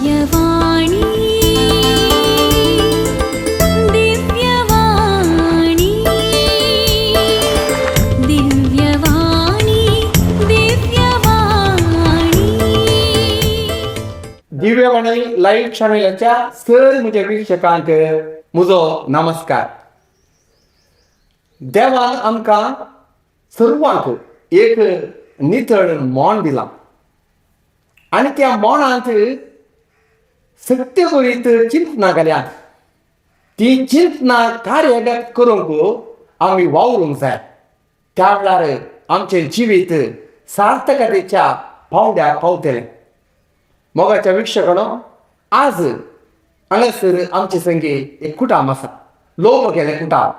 Divyavani, Divyavani, Divyavani, Divyavani. Divyavani live चॅनलाच्या sir म्हज्या वीक्षकांक म्हजो नमस्कार. देवान आमकां सर्वांक एक नितळ मोन दिलां आनी त्या मोनांत सत्यभरीत चिंतनां घाल्यात. ती चिंतनां कार्यगत करूंक आमी वावरूंक जाय. त्या वेळार आमचें जिवीत सार्थकतेच्या पावंड्यार पावतलें. मोगाच्या वीक्षकांनो, आज हांगासर आमचे संगी एक कुटाम आसा, लोक गेले कुटाम.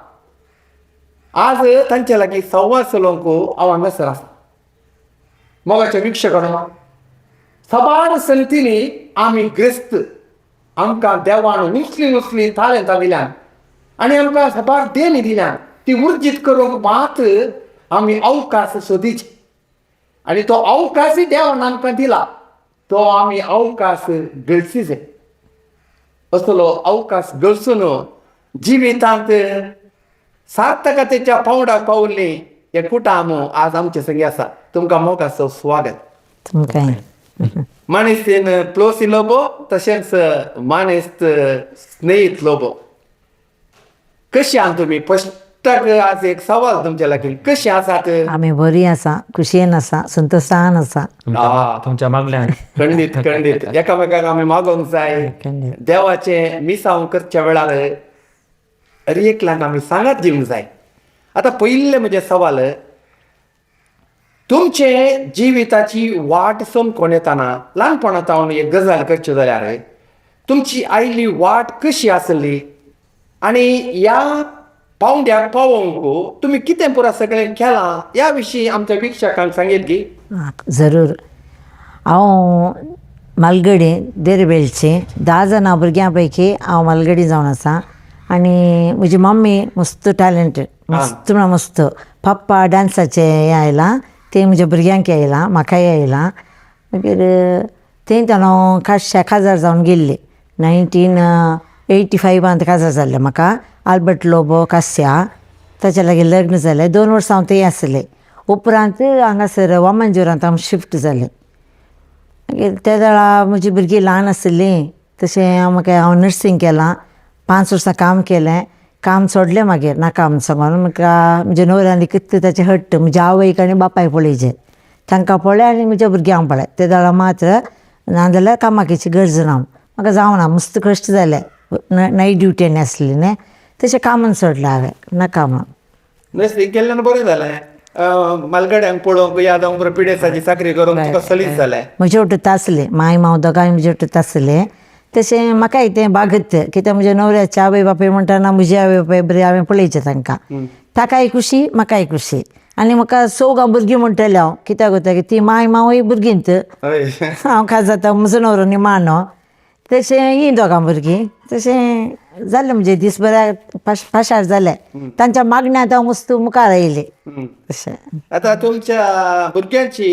आज तांचे लागीं संवाद चलोवंक हांव हांगासर आसा. मोगाच्या वीक्षकांनो, साबार संतींनी आमी ग्रेस्त आमकां देवान उंचली उंचली तालेंतां दिल्यान आनी आमकां साबार देणी दिल्यान. ती उर्जीत करूंक मात आमी अवकाश सोदीचे आनी तो अवकाशय देवान आमकां दिला, तो आमी अवकाश गळसीचे. असलो अवकाश गळसून जिवितांत सार्थकतेच्या पावंड्याक पावल्ली हे कुटाम आज आमचे संगी आसा. तुमकां मोगाचो स्वागत. तुमकां. मानेस्तीन प्लोसी लोबो, तशेंच मानेस्त स्नेहीत लोबो, कशी आहा तुमी? फस्टाक आज एक सवाल तुमच्या लागीं, कशी आसात? आमी बरी आसा, खुशयेन आसा, संतोशान आसा. तुमच्या मागल्यान. खंडीत खंडीत, एकामेकाक आमी मागोवंक जाय. देवाचें मिसांव करच्या वेळार हर एकल्याक आमी सांगात दिवंक जाय. आतां पयलें म्हजें सवाल, तुमचे जिविताची वाट चमकोन येताना ल्हानपणा सावन एक गजाल करची जाल्यार तुमची आयली वाट कशी आसली आनी ह्या पावंड्याक पावोवंक तुमी कितें पुरा सगळें केलां, ह्या विशीं आमच्या वीक्षकांक सांगीत गी. जरूर. हांव मालगडी देरबेलची. 10 जाणां भुरग्यां पैकी हांव मालगडी जावन आसा. आनी म्हजी मम्मी मस्त टॅलंटेड, मस्त म्हळ्यार मस्त. पप्पा डांसाचें हें आयलां, तें म्हज्या भुरग्यांक आयलां, म्हाकाय आयलां. मागीर थंय हांव काश्या काजार जावन गेल्ली. 1985 काजार जाल्लें म्हाका. आल्बर्ट लोबो कास्या, ताच्या लागीं लग्न जालें. 2 वर्सां हांव थंय आसलें. उपरांत हांगासर वामनजुरांत आमी शिफ्ट जालें. मागीर त्या वेळार म्हजी भुरगीं ल्हान आशिल्लीं. तशें म्हाका हांव नर्सींग केलां, 5 वर्सां काम केलें. काम सोडलें मागीर, नाका म्हण सांगून. म्हाका म्हज्या न्हवऱ्यान कितें ताचें हट्ट, म्हज्या आवयक आनी बापायक पळयचें, तांकां पळय आनी म्हज्या भुरग्यांक पळय. ते वेळार मात्र नाजाल्यार कामाक गरज ना. म्हाका जावना, मस्त कश्ट जाले. नायट ड्युटी आनी आसली न्ही, तशें कामान सोडलें हांवें, नाका म्हणून. नर्सींग केल्ल्यान बरें जालें. मालगड्यांक पळोवंक याद जावंक, पिडेसाची चाकरी करूंक तुका सलीस जालें. म्हजे वटेन आसलें, माय माव दोगांय म्हजे वटेन आसलें. तशें म्हाकाय तें बागत, कित्याक म्हज्या न्हवऱ्याचे आवय बापूय म्हणटना म्हजी आवय बापूय बरी, हांवें पळयचें तांकां. ताकाय खुशी, म्हाकाय खुशी. आनी म्हाका चवगां भुरगीं म्हणटलें हांव, कित्याक वता की ती माय मावय भुरगींत. हांव खास जाता, म्हजो न्हवरो निमाणो, तशें हीं दोगां भुरगीं. तशें जालें म्हजें दीस बरे पाशार जाले. तांच्या मागण्यांत हांव मस्त मुखार आयलें तशें. आतां तुमच्या भुरग्यांची,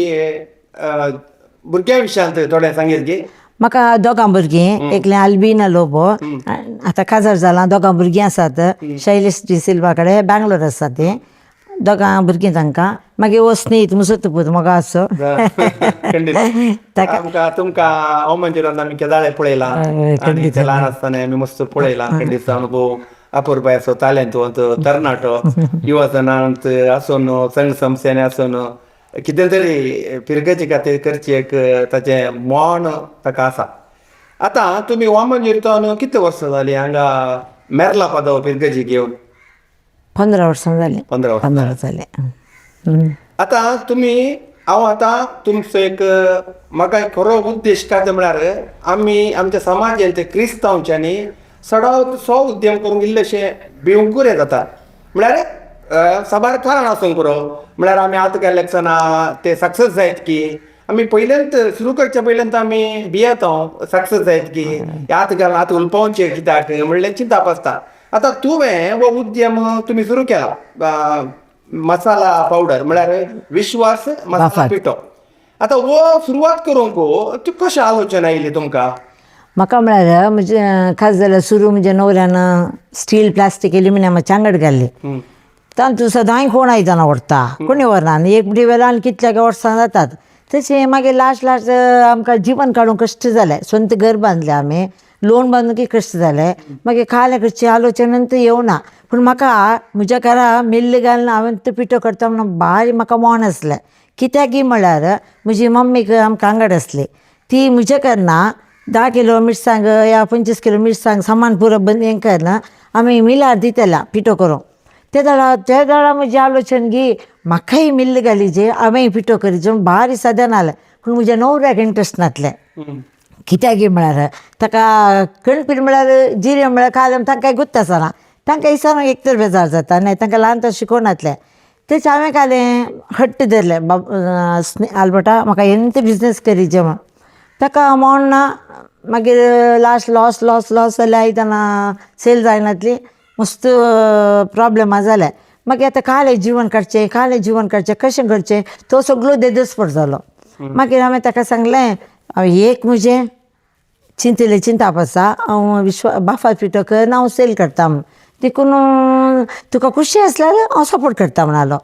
भुरग्यां विशयांत थोडें सांगीत गी. म्हाका दोगां भुरगीं. एकलें आल्बिना लोबो, आतां काजार जालां, दोगां भुरगीं आसात. शैलेश डी सिल्वा कडेन बँगलोर आसा तीं. दोगां भुरगीं तांकां. मागीर हो स्नेहीत म्हजो पूत मोगा असो. ताका आमकां तुमकां ओमंजुरान आमी केदाळे पळयलां आनी ते ल्हान आसतना आमी मस्त पळयलां. खंडीत अनुभव, अपुरबायेचो, तालेंतवंत तरणाटो, युवजनांत आसून, संघ संस्थेनी आसून कितें तरी फिरगजी खातीर करची एक ताचें मन ताका आसा. आतां तुमी वामनजीर कितले वर्सां जालीं हांगा मेरला पादव फिरगजी घेवन? 15 वर्सां जालीं. 15 वर्सां. 15 जालें. आतां तुमी, हांव आतां तुमचो एक, म्हाका एक खरो उद्देश काय म्हळ्यार आमी आमच्या समाजांत क्रिस्तांवच्यांनी चडावत सो उद्यम करूंक इल्लेशे भिवकुरे जाता. म्हळ्यार साबार कारणां आसूंक पुरो. म्हळ्यार आमी आतां गेल्ले ते सक्सेस जायत की, आमी पयल्यांत सुरू करच्या पयल्यांत आमी भियेता, सक्सेस जायत की, आतां गेला आतां उलपावचें कित्याक म्हणलें चिंताप आसता. आतां तुवें हो उद्यम तुमी सुरू केला, मसाला पावडर, म्हळ्यार विश्वास मसाला पिठो. आतां हो सुरवात करूंक ती कशें आलोचना आयली तुमकां? म्हाका म्हळ्यार म्हजे खास जाल्यार सुरू म्हज्या न्हवऱ्यान स्टील प्लास्टीक एल्युमिनियमाची आंगड घाल्ली. तांतू सदांय कोण आयदनां व्हरता, कोणी व्हरना आनी एक डी वेल्यान कितल्या वर्सां जातात. तशें मागीर लास्ट लास्ट आमकां जिवन काडूंक कश्ट जालें. स्वंत घर बांदलें आमी, लोन बांदूंक कश्ट जाले. मागीर खालें करचें आलोचनान तें येवना. पूण म्हाका म्हज्या घरा मिल्ल घालून हांवें तो पिठो करता म्हणून भारी म्हाका मन आसलें. कित्याक म्हळ्यार म्हजी मम्मीक आमकां आंगड आसली, ती म्हज्या करना 10 किलो मिरसांग या 25 किलो मिरसांग सामान पुरो बंद हें करना आमी मिलार दितला पिठो करूंक. ते दळा ते दळा म्हजी आलोचन की म्हाकाय मिल्ल घाली, हांवेंय पिठो करी भारी साधन आलें. पूण म्हज्या न्हवऱ्याक इंट्रस्ट नासलें. कित्याक म्हळ्यार ताका कणपीठ म्हळ्यार जिरें म्हळ्यार खालें तांकां गुत्त आसना, तांकां दिसना एक तर बेजार जाता न्हय, तांकां ल्हान तर शिकोवनातलें. तेच हांवें कालें हट्ट धरलें, बाब आल्बर्टा म्हाका एंत बिजनेस करीचे म्हण. ताका मोड ना. मागीर लास्ट लॉस लॉस लॉस जालें, आयदनां सेल जायनातली, मस्त प्रोब्लेमा जाले. मागीर आतां कालें जिवन काडचें, कालें जिवन काडचें कशें करचें, तो सगळो देदस्पोट जालो. मागीर हांवें ताका सांगलें, एक म्हजें चिंतिल्लें चिंताप आसा, हांव विश्व बाफात पिठो करून हांव सेल करता म्हूण, देखून तुका खुशी आसल्यार हांव सपोर्ट करता म्हणालो.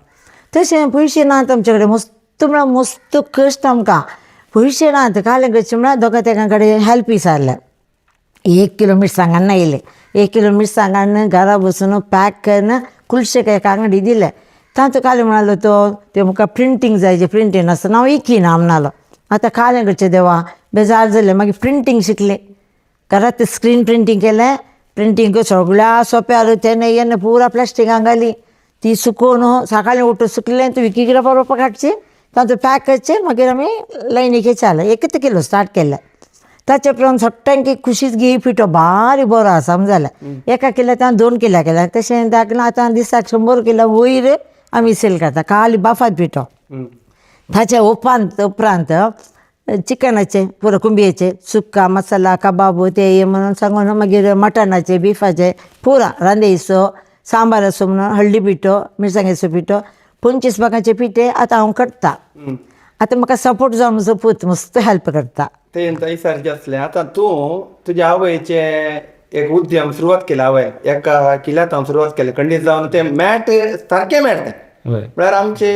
तशें पयशे नात आमचे कडेन, मस्त म्हळ्यार मस्त कश्ट आमकां, पयशे नात कालें करचें म्हळ्यार दोगां तेगां कडेन हेल्प विचारलें. 1 किलो मिरसांगान येयलें, 1 किलो मिरसांगान घरा बसून पॅक करून कुलशेक एका आंगडी दिलें. तांचो कालें म्हणालो तो ते म्हाका प्रिंटींग जाय, जें प्रिंटींग आसतना हांव इकिना म्हणालो. आतां कालें करचें देवा, बेजार जालें. मागीर प्रिंटींग शिकलें, घरात स्क्रीन प्रिंटींग केलें. प्रिंटींग सगळ्या सोप्यार तेणे येणे पुरा प्लास्टिकां घाली, ती सुकोवन सकाळीं उठून सुकलें ती विकीकडे बरोवपाक हाडची, तांचो पॅक करचें. मागीर आमी लायनीक चालें एकच किलो स्टार्ट केलें. ताचे उपरांत सगळ्यांक खुशीच घे पिठो भारी बरो आसा म्हण जालें. एका किल्याक हांवें 2 किलो केल्या, तशें दाखला आतां दिसाक 100 किलो वयर आमी सेल करता खाली बाफात पिठो. ताच्या उपरांत उपरांत चिकनाचे पुरो कुंबयेचे सुक्का मसाला कबाब ते हे म्हणून सांगून, मागीर मटणाचे बिफाचे पुरा रांदेसो सांबार असो म्हणून हळदी पिठो मिरसांगेचो पिठो 25 बागांचे पिठे आतां हांव करता. आतां म्हाका सपोर्ट जावन म्हजो पूत मस्त हेल्प करता. ते सारकें आसलें. आतां तूं तुज्या आवयचे एक उद्यम सुरवात केला, आवय एका किल्यांत हांव सुरवात केली खंडीत जावन ते मॅट सारकें मॅट तें. म्हळ्यार आमचे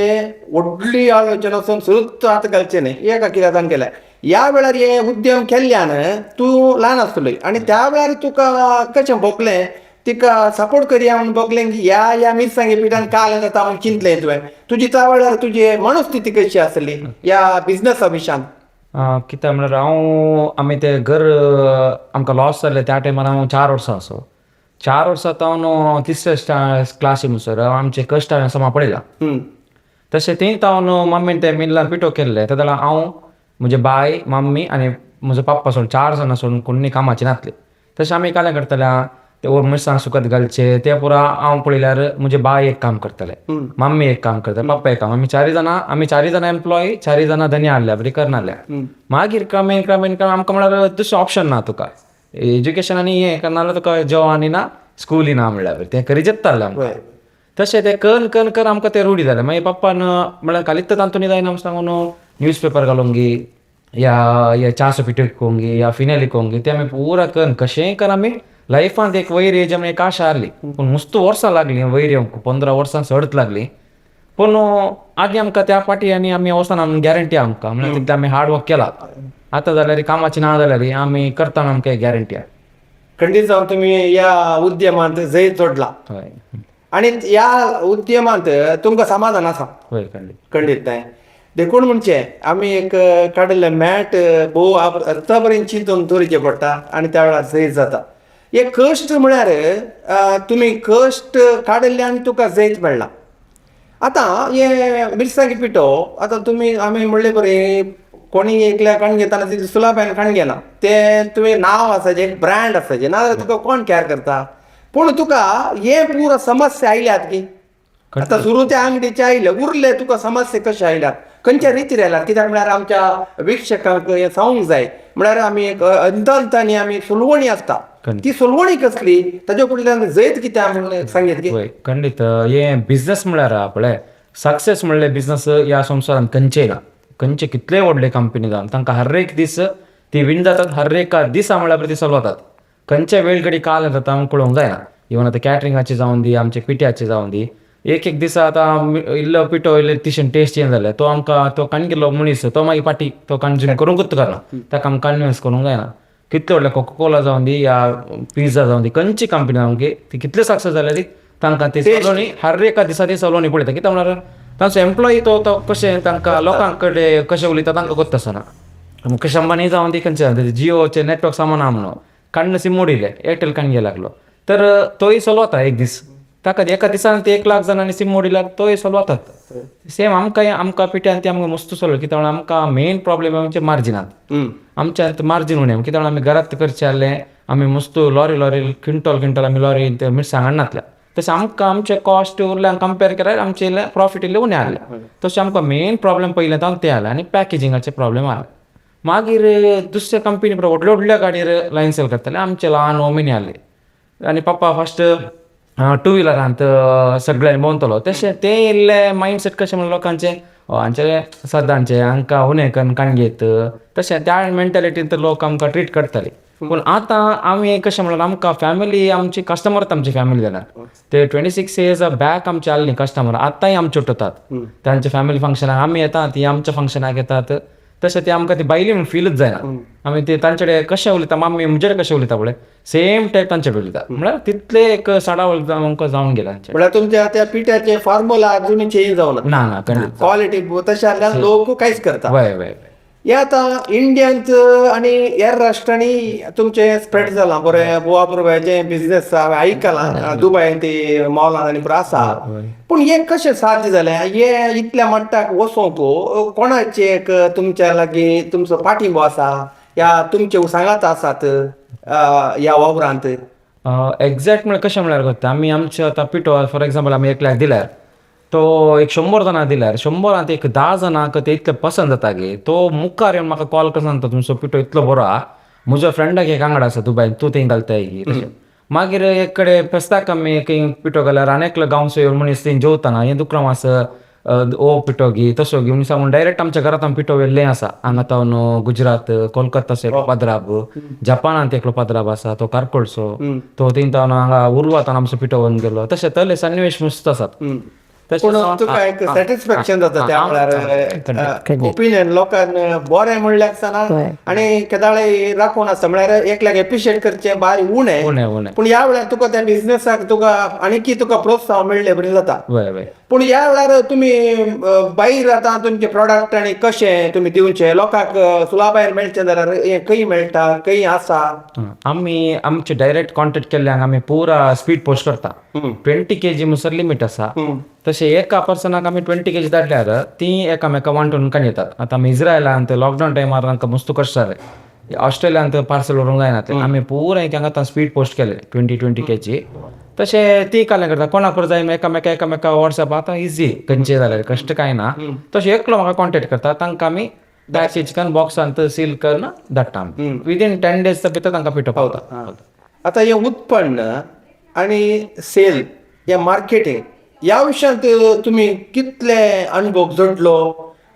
व्हडली आलोचना वचून सुरूच आतां घालचें न्ही, एका किल्यांत केल्या. ह्या वेळार हे उद्यम केल्ल्यान तूं ल्हान आसतलो आनी त्या वेळार तुका कशें भोगलें, तिका सपोर्ट करया म्हणून भोगलें की ह्या ह्या मिरसांगे पिठान काल जाता म्हणून चिंतलें तुवें? तुजी त्या वेळार तुजी मनस्थिती कशी आसली ह्या बिजनसा विशयान? कित्याक म्हळ्यार हांव आमी ते घर आमकां लॉस जालें त्या टायमार हांव 4 वर्सां आसो. 4 वर्सां तावन तिसऱ्या क्लासी म्हणसर आमचे कश्ट हांवें समा पळयला. तशें थंय तावन मम्मीन ते मिल्लान पिठो केल्ले तेन्ना हांव, म्हजे बाय, मम्मी आनी म्हजो पप्पा सोडून 4 जाणां सोडून कोणी कामाची नासली. तशें आमी कालें करतले, ते मिरसांग सुकत घालचे ते पुरा हांव पळयल्यार म्हजे बाय एक काम करतले, मम्मी एक काम करतले, पप्पा एक काम, आमी चारय जाणां एम्प्लॉय, चारय जाणां धनी आहल्या बरी करनासल्या. मागीर क्रमेण क्रमेण क्रमेण आमकां म्हळ्यार दुसरें ऑप्शन ना तुका, एज्युकेशन आनी हें करना जाल्यार तुका जॉब ना, स्कुलूय ना, म्हणल्यार तें करीचेच जालें आमकां. तशें तें करून करून करून आमकां तें रुढी जालें. मागीर पप्पान म्हळ्यार खालीच तातूंत जायना म्हूण सांगून न्यूज पेपर घालूंक गी या या च्याचो पिठो विकोंक गी या फिनेल विकोंक गी, तें आमी पुरा करून कशेंय करून आमी लायफांत एक वयर येयचे म्हण एक आशा आहली. पूण मस्त वर्सां लागलीं वयर येवंक, 15 वर्सां चडच लागलीं. पूण आदी आमकां त्या फाटी आनी आमी वचना म्हूण गॅरंटी आमकां, म्हळ्यार तितलें आमी हार्ड वर्क केला. आतां जाल्यार कामाची ना जाल्यार आमी करता आमकां गॅरंटी आहा. खंडीत जावन तुमी ह्या उद्यमांत जैत जोडला आनी ह्या उद्यमांत तुमकां समाधान आसा? हय, खंडीत. खंडीत न्हय. देखून म्हणचें आमी एक काडिल्लें मॅट भोव अर्था चिंतून दवरचें पडटा आनी त्या वेळार जैत जाता. हे कश्ट म्हळ्यार तुमी कश्ट काडिल्ल्यान तुका जैत मेळ्ळां. आतां हे मिरसांगे पिठो आतां तुमी आमी म्हणले बरें, कोणी एकल्या काण घेताना ती सुलाब्यान काण घेना, तें तुवें नांव आसाचें, एक ब्रँड आसाचें, नाजाल्यार तुका कोण कॅर करता? पूण तुका हे पुरा समस्या आयल्यात की आतां सुरू त्या आंगडीचे आयले उरले, तुका समस्या कशे आयल्यात, खंयच्या रितीर आयल्यात? कित्याक म्हळ्यार आमच्या वीक्षकांक हें सांगूंक जाय, म्हळ्यार आमी एक अंतंतांनी आमी सुलवणी आसता, ती सुलवणी कसली, ताजे फुडल्यान जैत कित्याक म्हणून सांगीत की. वय, खंडीत. हे बिझनस म्हळ्यार पळय, सक्सेस म्हणले बिझनस ह्या संवसारांत खंयचेय ना. खंयचे कितलेय व्हडले कंपनी जावन तांकां हर एक दीस ती विन जातात हर एका दिसा म्हळ्यार ती चलवतात. खंयच्या वेळ घडी काल येता आमकां कळोवंक जायना. इवन आतां कॅटरिंगाची जावन दी, आमचे पिठ्याची जावन दी, एक एक दिसा आतां इल्लो पिठो इल्ले तिशेन टेस्ट चेंज जाल्या तो आमकां तो काणगिल्लो मनीस तो मागीर पाटी तो कन्ज्यूम करूंकूच करना, ताका आमकां कन्विन्स करूंक जायना. कितले व्हडले कोकोकोला जावन दी या पिझ्झा जावन दी, खंयची कंपनी जावन दी, ती कितले सक्सेस जाल्या ती तांकां ती सलोनी हर एका दिसा ती सलोनी पळयता. कित्याक म्हळ्यार तांचो एम्प्लॉई तो तो कशें तांकां लोकां कडेन कशें उलयता तांकां गोत्त आसना. मुकेश अंबानी जावन दी खंयचे जावन दी, जियोचे नेटवर्क सामान आहा म्हणून काण्ण सिम मोडिल्लें, एअरटेल काणगे लागलो तर तोय चलवता एक दीस, ताका एका दिसान ते 1 लाख जाणांनी सिम मोडिल्यार तोय चलवतात. सेम आमकां आमकां पिठ्यान ती आमकां मस्त चलवता. कित्याक म्हळ्यार आमकां मेन प्रॉब्लेम आमचे मार्जिनात, आमच्या मार्जीन उणें कित्याक म्हळ्यार आमी घरांत करचें आहलें, आमी मस्त लॉरी लॉरी क्विंटल क्विंटल आमी लॉरी मिरसांग हाडनातल्या. तशें आमकां आमचे कॉस्ट उरल्या कंपेर केल्यार आमचे इल्लें प्रॉफीट इल्लें उणें आहलें. तशें आमकां मेन प्रॉब्लेम पयलें तांकां तें आहलें आनी पॅकेजिंगाचें प्रॉब्लेम आहलें. मागीर दुसऱ्या कंपनी व्हडल्या व्हडल्या गाडयेर लायन सेल करताले, आमचे ल्हान ओमिनी आहले आनी पप्पा फस्ट टू व्हिलरांत सगळ्यांनी भोंवतलो. तशें तें इल्लें मायंडसेट कशें म्हणल्यार लोकांचें हांचे सदांचें हांकां उणें कन्न काणगेत तशें त्या मेंटेलिटीन तर लोक आमकां ट्रीट करताले. पूण आतां आमी कशें म्हणल्यार आमकां फॅमिली आमची कस्टमर आमची फॅमिली जाल्या. ते 26 इयर्स बॅक आमचे आहली कस्टमर आतांय आमचे उठतात, तांचे फॅमिली फंक्शनाक आमी येतात, ती आमच्या फंक्शनाक येतात. तशें ते आमकां ती भायली म्हणून फिलूच जायना. आमी ते तांचे कडेन कशें उलयता, मामी म्हजे कडेन कशें उलयता पळय सेम टायप तांचे कडेन उलयता. म्हळ्यार तितले एक साडावळ आमकां जावन गेला. म्हळ्यार तुमच्या त्या पिठ्याचे फॉर्मुला अजूनय चेंज जावना? ना ना, खंडीत. क्वालिटी तशें आसल्यार लोक कांयच करता. वय वय वय. हे आतां इंडियांत आनी हेर राष्ट्रांनी तुमचें स्प्रेड जालां बरें, गोवा पुर्वाचें बिजनेस हांवें आयकलां, दुबयन ती मॉलान आनी पुरो आसा. पूण हें कशें साध्य जालें, हें इतल्या मट्टाक वचोंक कोणाचें एक तुमच्या लागीं तुमचो पाठिंबो आसा या तुमचे सांगात आसात ह्या वावरांत? एग्जॅक्ट म्हळ्यार कशें म्हळ्यार करता आमी आमचे आतां पिठो फॉर एग्जाम्पल आमी एकल्याक दिल्यार तो एक 100 जाणां दिल्यार 100 एक 10 जाणांक ते इतले पसंत जाता की तो मुखार येवन म्हाका कॉल करून सांगता तुमचो पिठो इतलो बरो आहा, म्हजो फ्रेंडाक एक वांगडा आसा दुबयन, तूं थंय घालताय की. तशें मागीर एक कडेन फेस्ताक आमी खंय पिठो घाल्यार आनी एकलो गांवचो येवन मनीस थंय जेवताना हें दुकरां आसा ओ पिठो घे तसो घे म्हणून सांगून डायरेक्ट आमच्या घरांत आमी पिठो व्हेल्लें आसा. हांगा तावन गुजरात कोलकाता एकलो पाद्राब, जपानांत एकलो पाद्राब आसा तो कारकोळचो, तो थंय तावन हांगा उर्वातान आमचो पिठो व्हरून गेलो. तशें तसले सन्निवेश मस्त आसात. पूण तुका एक सॅटिस्फॅक्शन जाता त्या वेळार, ओपिनियन लोकांक बरें म्हणलें आसतना आनी केदाळे राखून आसता, म्हळ्यार एकल्याक एप्रिशिएट करचें भायर उणें उणें उणें. पूण ह्या वेळार तुका त्या बिजनेसाक तुका आणकी तुका प्रोत्साहन मेळ्ळें बरें जाता. वय वय. पूण ह्या वेळार तुमी भायर आतां तुमचे प्रोडक्ट आनी कशें तुमी दिवचें लोकांक सुलाभायर मेळचें जाल्यार हें खंय मेळटा, खंय आसा? आमी आमचे डायरेक्ट कॉन्टेक्ट केल्ल्यांक आमी पुरा स्पीड पोस्ट करता. 20 kg म्हणसर लिमीट आसा. तशें एका पर्सनाक आमी 20 kg धाडल्यार ती एकामेका वांटून काण येतात. आतां आमी इज्रायलांत लॉकडावन टायमार आमकां मस्त कश्ट जाले, ऑस्ट्रेलियांत पार्सल व्हरूंक जायना, ते आमी पुरा एक हांगा आतां स्पीड पोस्ट केले 20-20 kg. तशें ती काल्यां करता कोणाक जाय एकामेका एकामेका वॉट्सएप आतां इजी खंयचें जाल्यार कश्ट कांय ना. तशें एकलो म्हाका कॉन्टेक्ट करता, तांकां आमी पॅकेज करून बॉक्सांत सील करून धाडटा आमी. विदीन 10 days भितर तांकां पिठो पावता. आतां हें उत्पन्न आनी सेल या मार्केटींग ह्या विशयांत तुमी कितले अणभव जोडलो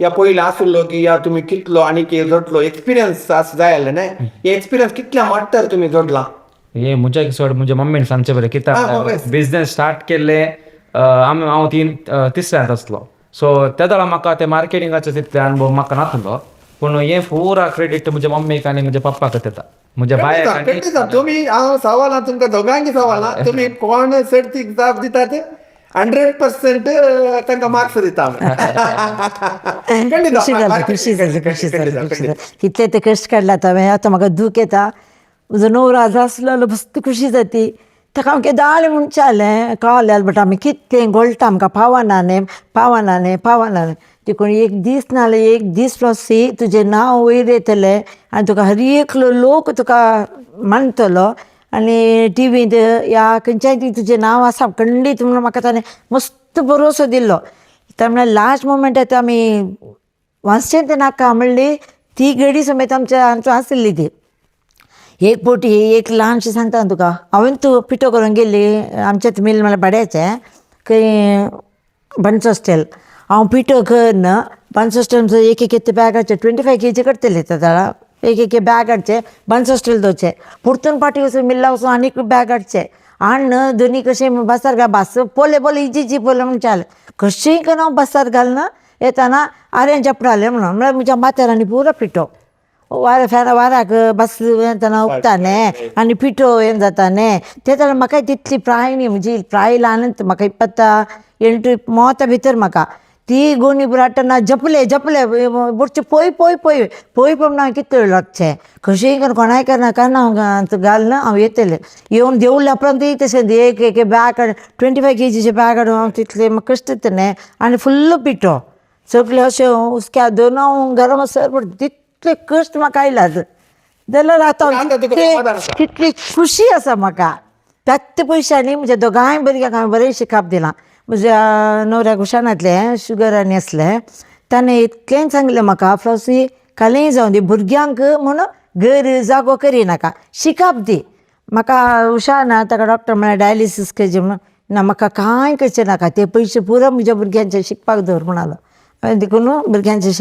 या पयलीं आसलो की या तुमी कितलो आनी कितें जोडलो एक्सपिरियन्स आस जाय आसलें न्हय, हे एक्सपिरियन्स कितल्या मट्टार तुमी जोडला? हे म्हज्या चड म्हज्या मम्मीन सांगचें बरें कित्याक बिजनेस स्टार्ट केल्ले आमी हांव तिसऱ्यांत आसलो, सो त्या वेळार म्हाका ते मार्केटिंगाचो तितले अणभव म्हाका नासलो. पूण हें पुरा क्रेडीट म्हज्या मम्मीक आनी म्हज्या पप्पाक येता, म्हज्या बायक. तुमी हांव सवाल तुमकां दोगांकी सवाल, तुमी कोण सर्तीक जाप दितात 100% तांकां मार्क्स दिता. खुशी जाली, खुशी जाली, खुशी जाली, खुशी जाली. इतले ते कश्ट काडला हांवें, आतां म्हाका दूख येता. म्हजो न्हवरो आज आसलो जाल्यार मस्त खुशी जाती. ताका हांव केदाळे म्हणचें जालें कळ्ळें बट आमी कितलें घोळटा आमकां पावना न्ही, पावना न्ही, पावना न्ही. देखून एक दीस नाजाल्यार एक दीस फ्लॉसी तुजें नांव वयर येतलें आनी तुका हर एकलो लोक तुका मानतलो आनी टिवींत या खंयच्याय तुजें नांव आसा खंडीत म्हणून म्हाका ताणें मस्त भरोसो दिल्लो. त्या म्हळ्यार लास्ट मोमेंट आतां आमी वाचचें तें नाका म्हणली ती घडी समेत आमच्या आमचो आसली ती एक बोटी एक ल्हानशी सांगता तुका हांवें तूं पिठो करून गेल्ली आमचें मिल म्हळ्यार भाड्याचें खंय बंस हॉस्टेल. हांव पिठो करून बंस हॉस्टेल एक एक बॅगाचे 25 kg करतले त्या एक एक बॅग हाडचें बन्स हॉस्टेल दवरचें परतून पाटी वचून मिल्ला वचून आनीक बॅग हाडचें हाडून दोनी कशें बसार घाल बस पोले पोले इजी इजी पोले म्हणचाले कशेंय करून हांव बसार घालना येताना आरें जपडालें म्हणून म्हळ्यार म्हज्या माथ्यार आनी पुरो पिठो वाऱ्या फॅना वाऱ्याक बस येतना उगता न्ही आनी पिठो हें जाता न्ही ते जाल्यार म्हाका तितली प्राय न्ही म्हजी प्राय ल्हान म्हाका इप्पत्ता एंटू मोता भितर म्हाका ती गोणी हाडटना जपले जपले बुडचे पय पय पय पय पण हांवें कितले वेळ लागचें कशेंय करून कोणाय करना कारण हांव घालना हांव येतलें येवन देवल्या उपरांतूय तशें एक एक बॅग 25 केजीचें बॅग हाडून हांव तितलें म्हाका कश्ट येता न्ही आनी फुल्ल पिठो सगळें अशें हुसक्या दोन हांव घरा सर पडटा तितले कश्ट म्हाका आयलात जाल्यार आतां तितली खुशी आसा म्हाका. त्याच पयशांनी म्हज्या दोगांय भुरग्यांक हांवें बरें शिकप दिलां. म्हज्या न्हवऱ्याक हुशार शुगर आनी आसलें ताणें इतलें सांगलें म्हाका फ्लॉसी कालेंय जावं दी भुरग्यांक म्हूण घर जागो करिनाका शिकप दी. म्हाका हुशार ना ताका डॉक्टर म्हळ्यार डायलिसीस करचें म्हणून ना म्हाका कांय करचें नाका ते पयशे पुरो म्हज्या भुरग्यांचे शिकपाक दवर म्हणालो. हांवें देखून भुरग्यांचे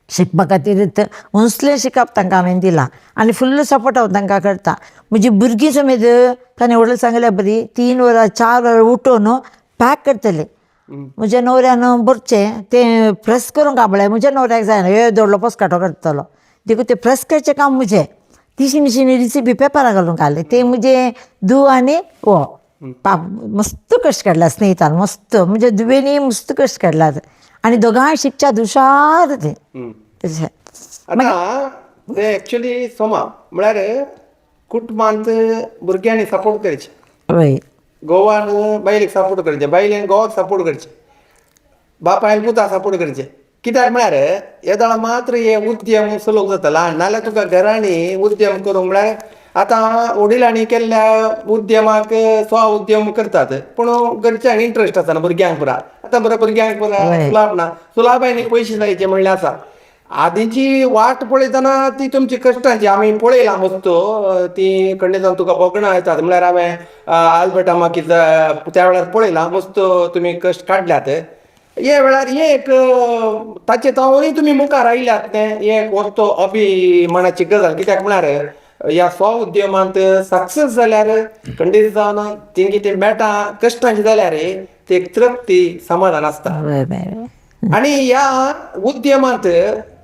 शिकपा खातीर उंचलें शिकप तांकां हांवें दिलां आनी फुल्ल सपोर्ट हांव तांकां करता. म्हजी भुरगीं समेत ताणें व्हडलें सांगल्या बरी 3 वरां 4 वरां उठोवन पॅक करतलें. म्हज्या न्हवऱ्यान बरचें तें प्रेस करूंक काबळें म्हज्या न्हवऱ्याक जायना हे दवरलो पोसकाटो करतलो देखून तें प्रेस करचें काम म्हजें. तिशी मिशीनी रिसिपी पेपरां घालूंक घालें तें म्हजें धूव आनी हो पाप मस्त कश्ट काडला स्नेहितान मस्त म्हज्या धुवेनी मस्त कश्ट काडला आनी दोगांय शिकच्यात हुशार तें तशें. आतां तें एक्चुली सोमा म्हळ्यार कुटुंबांत भुरग्यांनी सपोर्ट करचे, हय गोवान बायलेक सपोर्ट करचे, बायलेन गोवाक सपोर्ट करचे, बापायन पुताक सपोर्ट करचे. कित्याक म्हळ्यार येदोळा मात्र हे उद्यम सुलभ जाता ल्हान नाल्यार तुका घरांनी उद्यम करूंक म्हळ्यार आतां वडिलांनी केल्ल्या उद्यमाक स्व उद्यम करतात पूण घरच्यांक इंट्रस्ट आसना भुरग्यांक पुरा. आतां बरें भुरग्यांक पुरा सुलाभ ना, सुलाभायनी पयशे जायचे म्हणल्यार आसा. आदींची वाट पळयतना ती तुमची कश्टांची आमी पळयलां मस्त ती खंडे जावन तुका भोगणां येतात म्हळ्यार हांवें आल्बर्टा माकीचा त्या वेळार पळयलां मस्त तुमी कश्ट काडल्यात. हे वेळार हे एक ताचे तावनूय तुमी मुखार आयल्यात तें एक वस्तो अभिमानाची गजाल. कित्याक म्हळ्यार ह्या स्व उद्यमांत सक्सेस जाल्यार खंडीत जावन ती कितें मेळटा कश्टांची जाल्यार ते एक तृप्ती समाधान आसता. आनी ह्या उद्यमांत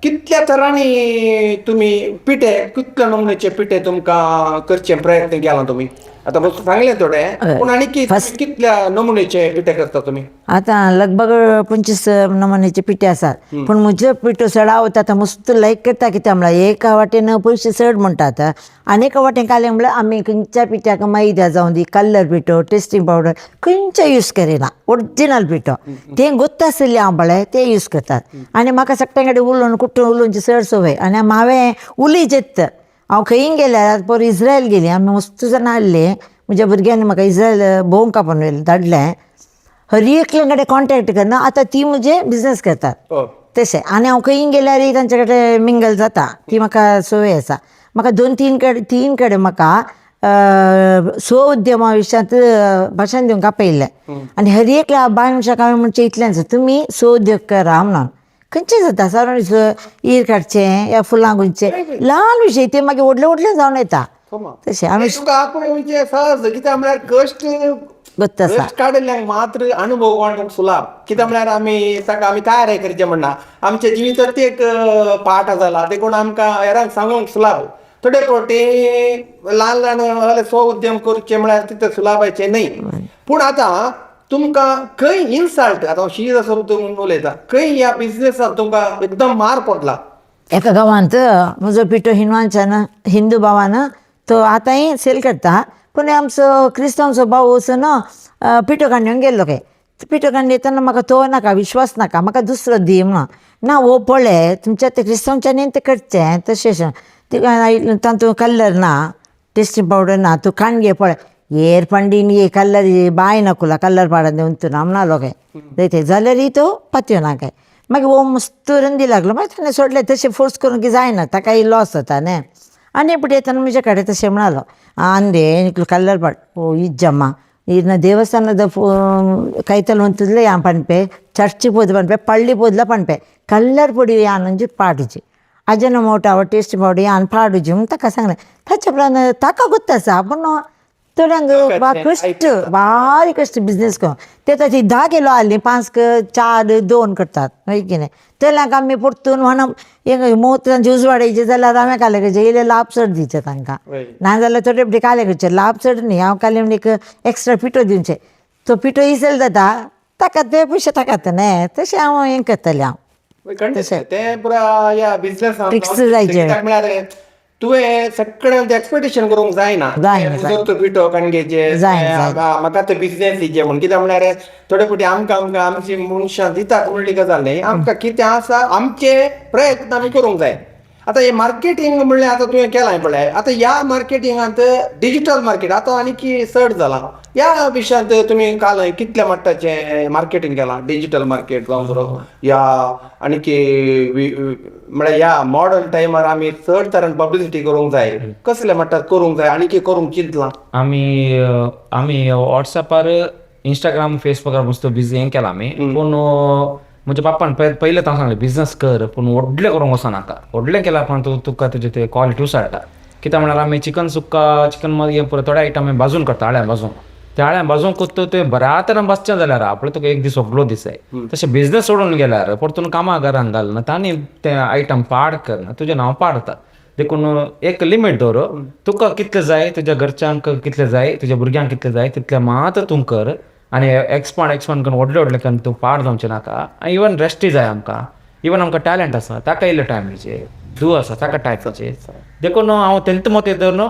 कितल्या तरांनी तुमी पिठे कितल्या नमुन्याचे पिठे तुमकां करचे प्रयत्न केला तुमी? आतां बस सांगलें थोडें पूण आनी कितल्या नमुन्याचे पिठे करता तुमी? आतां लगभग 25 नमुन्याचे पिठे आसात पूण म्हजो पिठो चडावत आतां मस्त लायक करता. कित्याक म्हळ्यार एका वाटेन पयशे चड म्हणटात आनी एका वाटेन कालें म्हळ्यार आमी खंयच्या पिठ्याक मैदा जावं दी कलर पिठो टेस्टिंग पावडर खंयच्या यूज करिना ओरिजिनल पिठो तें गोत्त आशिल्लें हांव पळय तें यूज करतात. आनी म्हाका सगळ्यां कडेन उलोवन कुटून उलोवची चड संवय आनी हांवें उलयचेच. हांव खंय गेल्यार पोर इस्रायल गेली आमी मस्त जाणां आसलीं म्हज्या भुरग्यांनी म्हाका इस्रायल भोंवंक आपोवन व्हेलें धाडलें हर एकल्या कडेन कॉन्टेक्ट करना आतां ती म्हजे बिजनस करतात तशें. आनी हांव खंय गेल्यार तांचे कडेन मिंगल जाता ती म्हाका संवय आसा. म्हाका 2-3 कडेन 3 कडेन म्हाका स्व उद्यमा विशयांत भाशण दिवंक आपयल्लें आनी हर एकल्या बायल मनशाक हांवें म्हणचें इतलेंच तुमी स्व उद्योग करा म्हणून. खंयचें जाता सारण ईर काडचें या फुलां गुंतचें ल्हान विशय ते मागीर व्हडले व्हडले जावन येता तशें. आमी तुका आपोवचें सहज कित्याक म्हळ्यार कश्ट गोत्त आसा कश्ट काडिल्ल्यांक मात्र अनुभव वांटूंक सुलाभ. कित्याक म्हळ्यार आमी ताका आमी तयारी करचें म्हणना आमच्या जिवितात एक पाठ जाला देखून आमकां हेरांक सांगूंक सुलाभ. थोडे फावटी ल्हान ल्हान स्व उद्यम करचे म्हळ्यार तितले सुलाभाचें न्हय. पूण आतां तुमकां खंय इन्सल्ट आतां शीर आसा तुमी उलयता खंय ह्या बिजनेसाक तुमकां एकदम मार पडला? एका गांवांत म्हजो पिठो हिंदवांच्यान हिंदू भावान तो आतांय सेल करता पूण आमचो क्रिस्तांवचो भाव वचून पिठो काडून गेल्लो काय पिठो काडून येतना म्हाका तो नाका विश्वास नाका म्हाका दुसरो दी म्हणून ना हो पळय तुमच्या ते क्रिस्तांवच्यानी तें करचें तशें तिका तातूंत कलर ना टेस्टिंग पावडर ना तूं काण घे पळय येर पंडीन ये कलर बाय नकुला कलर पाडन उंतू म्हणालो काय ते जाल्यार तो पातयो ना काय. मागीर हो मस्त रंदी लागलो मागीर ताणें सोडलें तशें फोर्स करूंक की जायना ताकाय लॉस जाता न्ही. आनी पुढे येताना म्हजे कडेन तशें म्हणालो ಅಂದೆ ಕಲ್ಲರ್ ಪಾಡ್ ಓ ಇಜ್ಜಮ್ಮ ಇನ್ನ ದೇವಸ್ಥಾನದ ಕೈತಲ್ ಉಂತುದ್ಲೆ ಯಾನ್ ಪನ್ಪೆ ಚರ್ಚಿಗೆ ಪೋದು ಪನ್ಪೆ ಪಳ್ಳಿ ಪೋದ್ಲ ಪನ್ಪೆ ಕಲ್ಲರ್ ಪೊಡಿ ಯಾನೊಂಜಿ ಪಾಡಿಜಿ. अजिनोमोटो टेस्ट पावडर आनी पाडूची म्हूण ताका सांगलें. ताचे उपरांत ताका गुत्त आसा, पूण थोड्यांक बा कश्ट, बारीक कश्ट बिजनेस करूं. ते ताची 10 किलो हाडली, 5 4 2 करतात, हय की न्ही? तेल्याक आमी परतून म्हणून एक मोत तांचे उजवाडायचे जाल्यार हांवें काले करचें, इल्लें लाभ चड दिवचें तांकां, नाजाल्यार थोडे फावटी काले करचें, लाभ चड न्ही, हांव काले म्हणजे एक एक्स्ट्रा पिठो दिवचें, तो पिठो इसेल जाता ताका, ते पयशे ताका न्ही, तशें हांव हें करतलें हांव. खंडीत ते पुरा या बिझनेस Tricks जायचे. म्हळ्यार तुवें सगळ्यांत एक्सपेक्टेशन करूंक जायना. जायना, जर तूं पिठो कणगेचे जायना, म्हाका ते बिझनेस दिचे म्हूण, कित्याक म्हळ्यार थोडे फावटी आमकां आमकां आमची मनशां दितात म्हणली गजाल न्ही, आमकां कितें आसा आमचे प्रयत्न आमी करूंक जाय. आतां हे मार्केटींग म्हणल्यार आतां तुवें केलां पळय, आतां ह्या मार्केटिंगांत डिजिटल मार्केट आतां आनीक चड जालां, ह्या विशयांत तुमी काल कितल्या मट्टाचें मार्केटींग केलां? डिजिटल मार्केट जावं बरो या आनीक म्हळ्यार ह्या मॉडर्न टायमार आमी चड तरान पब्लिसिटी करूंक जाय, कसल्या मट्टात करूंक जाय आनी करूंक चिंतलां? आमी आमी वॉट्सॅपार, इंस्टाग्राम, फेसबुकार मस्त बिजी हें केलां आमी. पूण म्हज्या बाप्पान पयलें हांव सांगलें बिझनस कर, पूण व्हडलें करूंक वचनाका, व्हडलें केल्या उपरांत तूं तुका तुजें ते क्वॉलिटी उसळटा. कित्याक म्हळ्यार आमी चिकन सुक्का, चिकन मागीर पुरो थोडे आयटम आमी भाजून करता, आळ्यान भाजून. त्या आळ्यान भाजून करता ते बऱ्या तरेन भाजचें जाल्यार आपल्या तुका एक दीस व्हडलो दीस जाय. तशें बिझनस सोडून गेल्यार परतून कामां घरान घालना तांणी तें आयटम पाड करना, तुजें नांव पाडता. देखून एक लिमीट दवर, तुका कितलें जाय, तुज्या घरच्यांक कितलें जाय, तुज्या भुरग्यांक कितलें जाय तितलें मात्र तूं कर, आनी एक्सपांड एक्सपांड करून व्हडलें व्हडलें करून तूं पाड जावचें नाका. आनी इवन रेस्टूय जाय आमकां, इवन आमकां टॅलंट आसा ताका इल्लो टायम दिवचे, धूव आसा ताका टायम दिवचे. देखून हांव तेंत मत धरून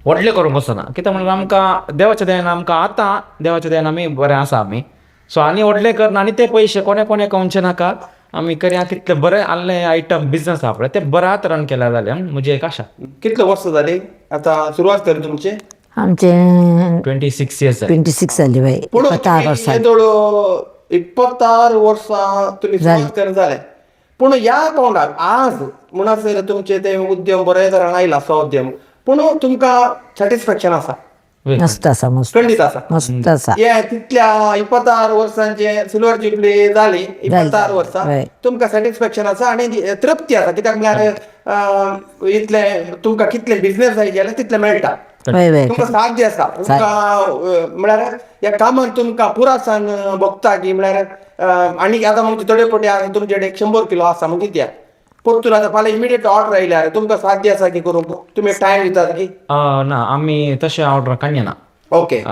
व्हडलें करूंक वचना, कित्याक म्हणल्यार आमकां देवाच्या दयान, आमकां आतां देवाच्या दयान आमी बरें आसा आमी. सो आनी व्हडलें करना आनी ते पयशे कोणे कोणे कमचे नाका, आमी करया तितलें बरें आहलें आयटम बिजनस आहा पळय तें बऱ्या तरान केल्यार जालें म्हजी एक आशा. कितले वर्सां जाली आतां सुरवात केली तुमची? आमचे 26 इयर्स जाली. 26 जाली बाय, पूण 26 वर्सां. येदोळ 26 वर्सां तुमी सुरवात करून जालें, पूण ह्या पावंडार आज म्हणसर तुमचे ते उद्यम बरे तरान आयला स्वउद्यम, पूण तुमकां सॅटिस्फॅक्शन आसा? मस्त आसा, मस्त. खंडीत आसा. मस्त आसा. हे तितल्या 26 वर्सांचे सिल्वर जुबली जाली, 26 वर्सां तुमकां सॅटिस्फॅक्शन आसा आनी तृप्ती आसा, कित्याक म्हळ्यार इतले तुमकां कितले बिझनेस जाय जाल्यार तितले मेळटा, हय हय तुमकां साध्य आसा. तुमकां म्हळ्यार ह्या कामान तुमकां पुरासान भोगता की म्हळ्यार आनी आतां म्हणजे थोडे फावटी आतां तुमचे कडेन 100 किलो आसा म्हण कित्याक परतून आतां फाल्यां इमिडिएट ऑर्डर आयल्यार तुमकां साध्य आसा की करूंक? तुमी टायम दितात की? ना, आमी तशें ऑर्डर काडना. ओके.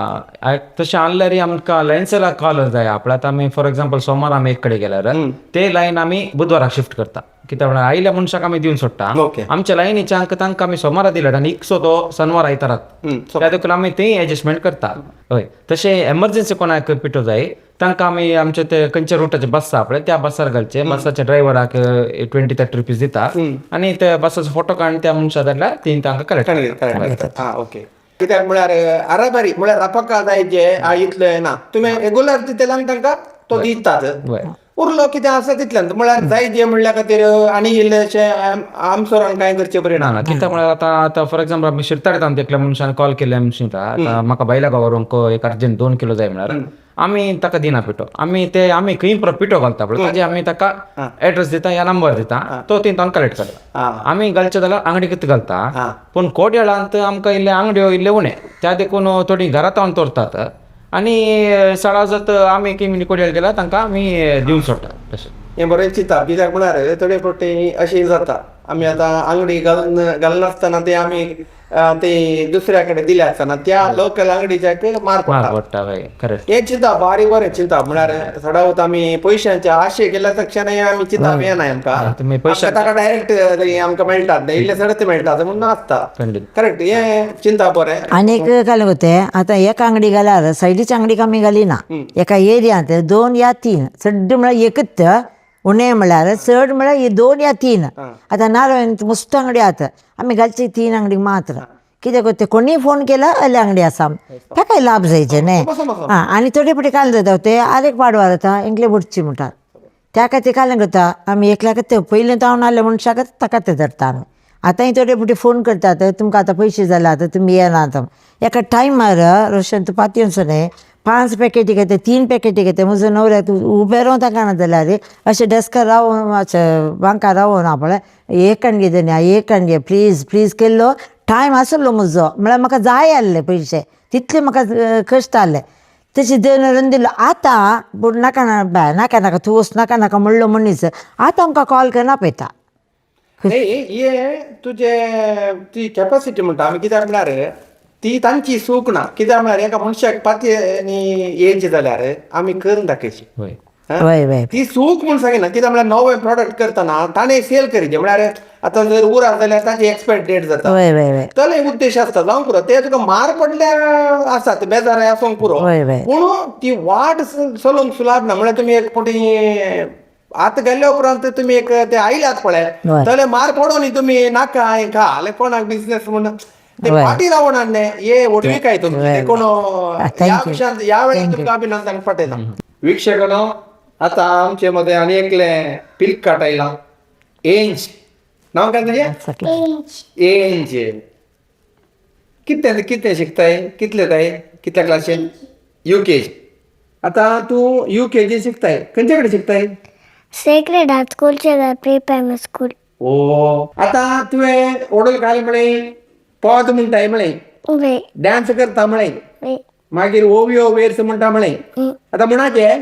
तशें आणल्यार आमकां लायन्सेला कॉल जाय आपल्या. आतां आमी फॉर एग्जाम्पल सोमार आमी एक कडेन गेल्यार ते लायन आमी बुधवाराक शिफ्ट करता, कित्याक म्हळ्यार आयिल्ल्या मनशाक आमी दिवन सोडटा. आमच्या लायनीच्या तांकां आमी सोमारा दिल्यार आनी इकसो तो सनवार आयतारात, त्या देखून आमी तेय एडजस्टमेंट करता. हय, तशें एमर्जन्सी कोणाक पिठो जाय तांकां आमी आमचे ते खंयच्या रुटाचे बस आसा पळय त्या बसार घालचे, बसाच्या ड्रायव्हराक 20-30 रुपीज दिता आनी त्या बसाचो फोटो काडून त्या मनशा धाडल्यार ती तांकां कलेक्ट. करेक्ट. आं, ओके. कित्याक म्हळ्यार आराबारी म्हळ्यार रपका जाय जे इतले ना, तुमी रेगुलर दितले आनी तांकां तो दितात, उरलो कितें आसा तितल्यान म्हळ्यार जाय जे म्हणल्या खातीर आनी इल्लेशें आमसोरान कांय करचें परिणाम ना. कित्याक म्हळ्यार आतां आतां फॉर एग्जाम्पल आमी शिरताडे एकल्या मनशान कॉल केले, आमी शिंता आतां म्हाका बायला गांवार एक अर्जंट 2 किलो जाय म्हळ्यार आमी ताका दिना पिठो, आमी ते आमी खंय पिठो घालता पळय ताजे आमी ताका एड्रेस दिता या नंबर दिता, तो थंय तांकां कलेक्ट करता. आमी घालचे जाल्यार आंगडी कितें घालता, पूण कोडयाळांत आमकां इल्ले आंगड्यो इल्ले उणें, त्या देखून थोडी घरांत हाडून दवरतात आनी सडाजत आमी कितें कोडयाळ गेल्यार तांकां आमी दिवन सोडटा तशें. हें बरें चिंता, कित्याक म्हळ्यार थोडे फावटी अशें जाता आमी आतां आंगडी घालनासतना ते आमी ते दुसऱ्या कडेन दिले आसतना त्या लोकल आंगडीच्याक मार पडटा. पडटा, खरें. हें चिंता बारीक बरें चिंता, म्हळ्यार सदांच आमी पयशांच्या आशे केल्या तक्षणाय आमी चिंता येना आमकां, ताका डायरेक्ट आमकां मेळटात न्ही, इल्ले सडत मेळटात म्हणून आसता. करेक्ट, हें चिंता बरें. आनी एक घालूंक होते आतां एक आंगडी घाल्यार सायडीच्या आंगडीक आमी घालिना, एका एरियांत 2 या 3, चड म्हळ्यार एकच, उणें म्हळ्यार चड म्हळ्यार 2 या 3. आतां नारायण मस्त आंगडी आतां आमी घालची 3 आंगडी मात्र, कित्याक ते कोणीय फोन केला अल्ले आंगडी आसा ताकाय लाभ जायचे न्ही. आं, आनी थोडे फावटी काल जाता ते आरेक पाडवार जाता इंकले बुडची म्हणटात, त्या खातीर काल करता आमी एकल्याकच ते पयलीं तावन आहले मनशाकच ताका ते धरता आमी. आतांय थोडे फावटी फोन करतात, तुमकां आतां पयशे जाले, आतां तुमी येनात. एका टायमार रोशन तूं पातयेंचो न्ही, 5 पॅकेटी घेता, 3 पॅकेटी घेता. म्हजो नवऱ्याक उबें रावन ताका ना जाल्यार अशें डेस्कार रावन, अशें बांकार रावन हांव पळय एक कणगे देन्या, एक कणगे प्लीज प्लीज केल्लो टायम आसलो म्हजो. म्हळ्यार म्हाका जाय आसले पयशे, तितले म्हाका कश्ट आहले. तशें देवन दिलो. आतां पूण नाका ना बाय, नाका नाका तूं वच, नाका नाका म्हणलो मनीस आतां आमकां कॉल करना पळयता. नाही, हे तुजे ती कॅपॅसिटी म्हणटा आमी. कित्याक म्हळ्यार ती तांची चूक ना. कित्याक म्हळ्यार एका मनशाक पातयेनी येयची जाल्यार आमी करून दाखयची. वय. हा? वय वय. ती चूक म्हूण सांगिना. कित्याक म्हळ्यार नवे प्रोडक्ट करतना ताणें सेल करीचे. म्हळ्यार आतां जर उरात जाल्यार ताची एक्सपायरी डेट जाता. वय वय वय. तले उद्देश आसता जावंक पुरो. ते तुका मार पडल्या आसात, बेजार आसूंक पुरो. वय वय. पूण ती वाट चलोवंक सुलाब ना. म्हळ्यार तुमी एक फावटी आतां गेल्ल्या उपरांत तुमी एक ते आयल्यात पळय, वय. जाल्यार मार पडो न्ही तुमी नाका हें खा जाल्यार कोणाक बिजनेस म्हण ते वय. फाटीं रावना न्ही. हे व्हडविकाय तुमची. वय. देखून Thank ह्या you. विशयांत ह्या वेळार Thank you. तुमकां अभिनंदन पाठयता. वीक्षकांनो, आतां आमचे मदें आनी एकलें पिलकाट आयलां. एंज नांव काय तुजें? एंज. कितले कितले शिकताय? कितले ताय? कितल्या क्लासीन? You K जी. आतां तूं you के जी शिकताय. खंयचे कडेन शिकताय? Sacred heart school, Cheddar pre primary school. ओ, आतां तुवें ओडल घाल म्हळें, पद म्हणटाय म्हळें, वे. डान्स करता म्हळें, वे. मागीर ओवयो वेर्स म्हणटा म्हळें. आतां म्हणाचें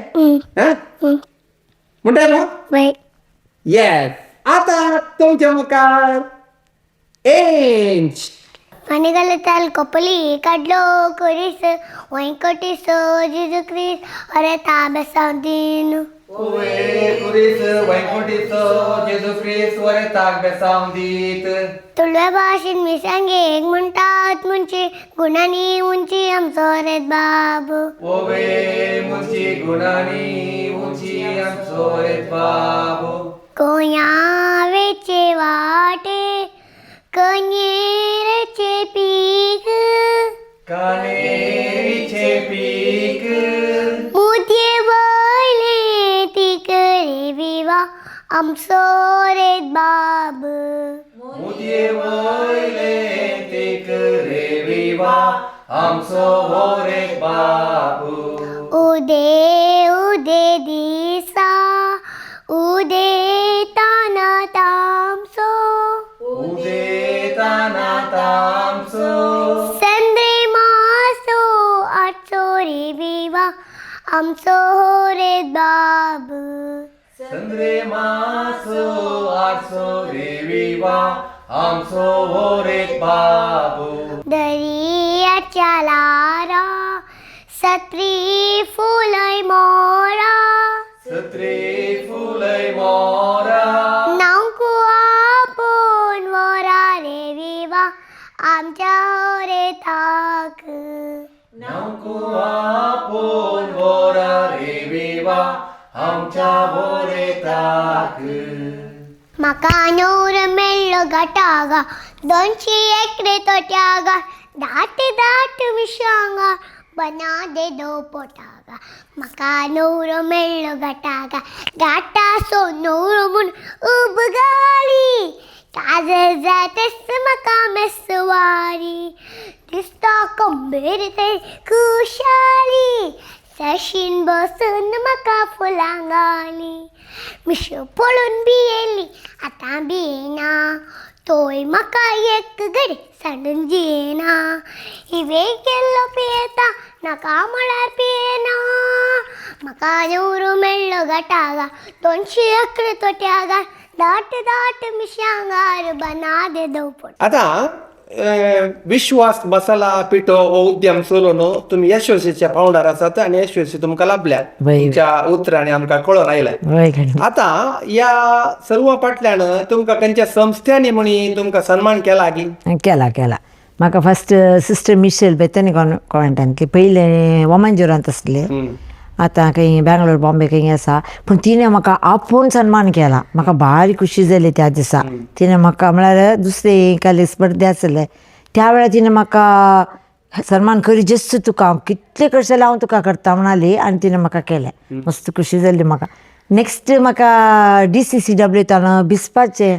म्हणटा न्हू? वे. येस. आतां तुमच्या मुखार एंज. मणिगलताल कोपली काडलो कोरीस वैंकटीस जिजू क्रीस अरे ताबेसांदीन. ओवे कुरीस वैकुंठीचो जेजू क्रिस्त वरेताक बेसांव दीत. तुळवे भाशेन मिसांगेक म्हणटात मुंची गुणांनी उंची आमचो रेत बाब. ओवे मुंची गुणांनी उंची आमचो रेत बाबू. गोंयावेचे वाटे कन्येरचे पीक, कानेरीचे पीक, मुदये वयले तिकरे विवा आमचो रेत बाब. मुदये वयले तिकरे विवा आमचो रेत बाबू. उदे उदे दिसा उदे ताना तामसो, उदेताना तामसो, संद्रे मासो आठसो रे विवा आमचो रेत बाब. संद्रे मासो आठसो रे विवा आमचो रेत बाबू. दर्याच्या लारा सत्री फुलय मोरा, सत्री फुलय मोरा, नावकू आपोवन वरा रे विवा आमच्या रे ताक. नावकू आपोवन वरा रे विवा आमच्या बोरे ताक. म्हाका नवर मेळ्ळो घाटागा, 200 एकरे तोट्यागा, दाट दाट मिशांगा बना दे दो पोटागा. म्हाका नवर मेळ्ळो घाटागा, घाटासो नवर म्हूण उबगाली, काजर जातेस म्हाका मेसवारी, दिसता कंबेर ते खुशाली, सशीन बसून म्हाका फुलां घाली. मिश्यो पळोवन भियेली आतां भियेना, तोय म्हाका एक घडी सांडून जियेना. हिवे केल्लो पियेता नाका म्हळ्यार पियेना. म्हाका नवरो मेळ्ळो घाटागा, 200 अकरा तोट्यागार, दाट दाट मिशांगार बना दे दवपट. आतां विश्वास मसाला पिठो हो उद्यम चलोवन तुमी यशस्वीच्या पावंडार आसात आनी यशस्वी तुमकां लाभल्यात. वय. तुमच्या उतरांनी आमकां कळोन आयलें. वय गणपती. आतां ह्या सर्व फाटल्यान तुमकां खंयच्या संस्थ्यांनी म्हणी तुमकां सन्मान केला की? केला केला. म्हाका फस्ट सिस्टर मिशेल बेतनी कॉन्वेंटांतली, पयलें वामनजुरांत आसले, आतां खंय बँगलोर बॉम्बे खंय आसा. पूण तिणें म्हाका आपोवन सन्मान केला. म्हाका भारी खुशी जाली त्या दिसा. तिणें म्हाका म्हळ्यार दुसरे एकाले स्पर्धे आसले त्या वेळार तिणें म्हाका सन्मान करी जस्त तुका हांव कितले करतलें जाल्यार हांव तुका करता म्हणाली आनी तिणें म्हाका केलें. मस्त खुशी जाली म्हाका. नेक्स्ट म्हाका DCCW ताणें बिस्पाचें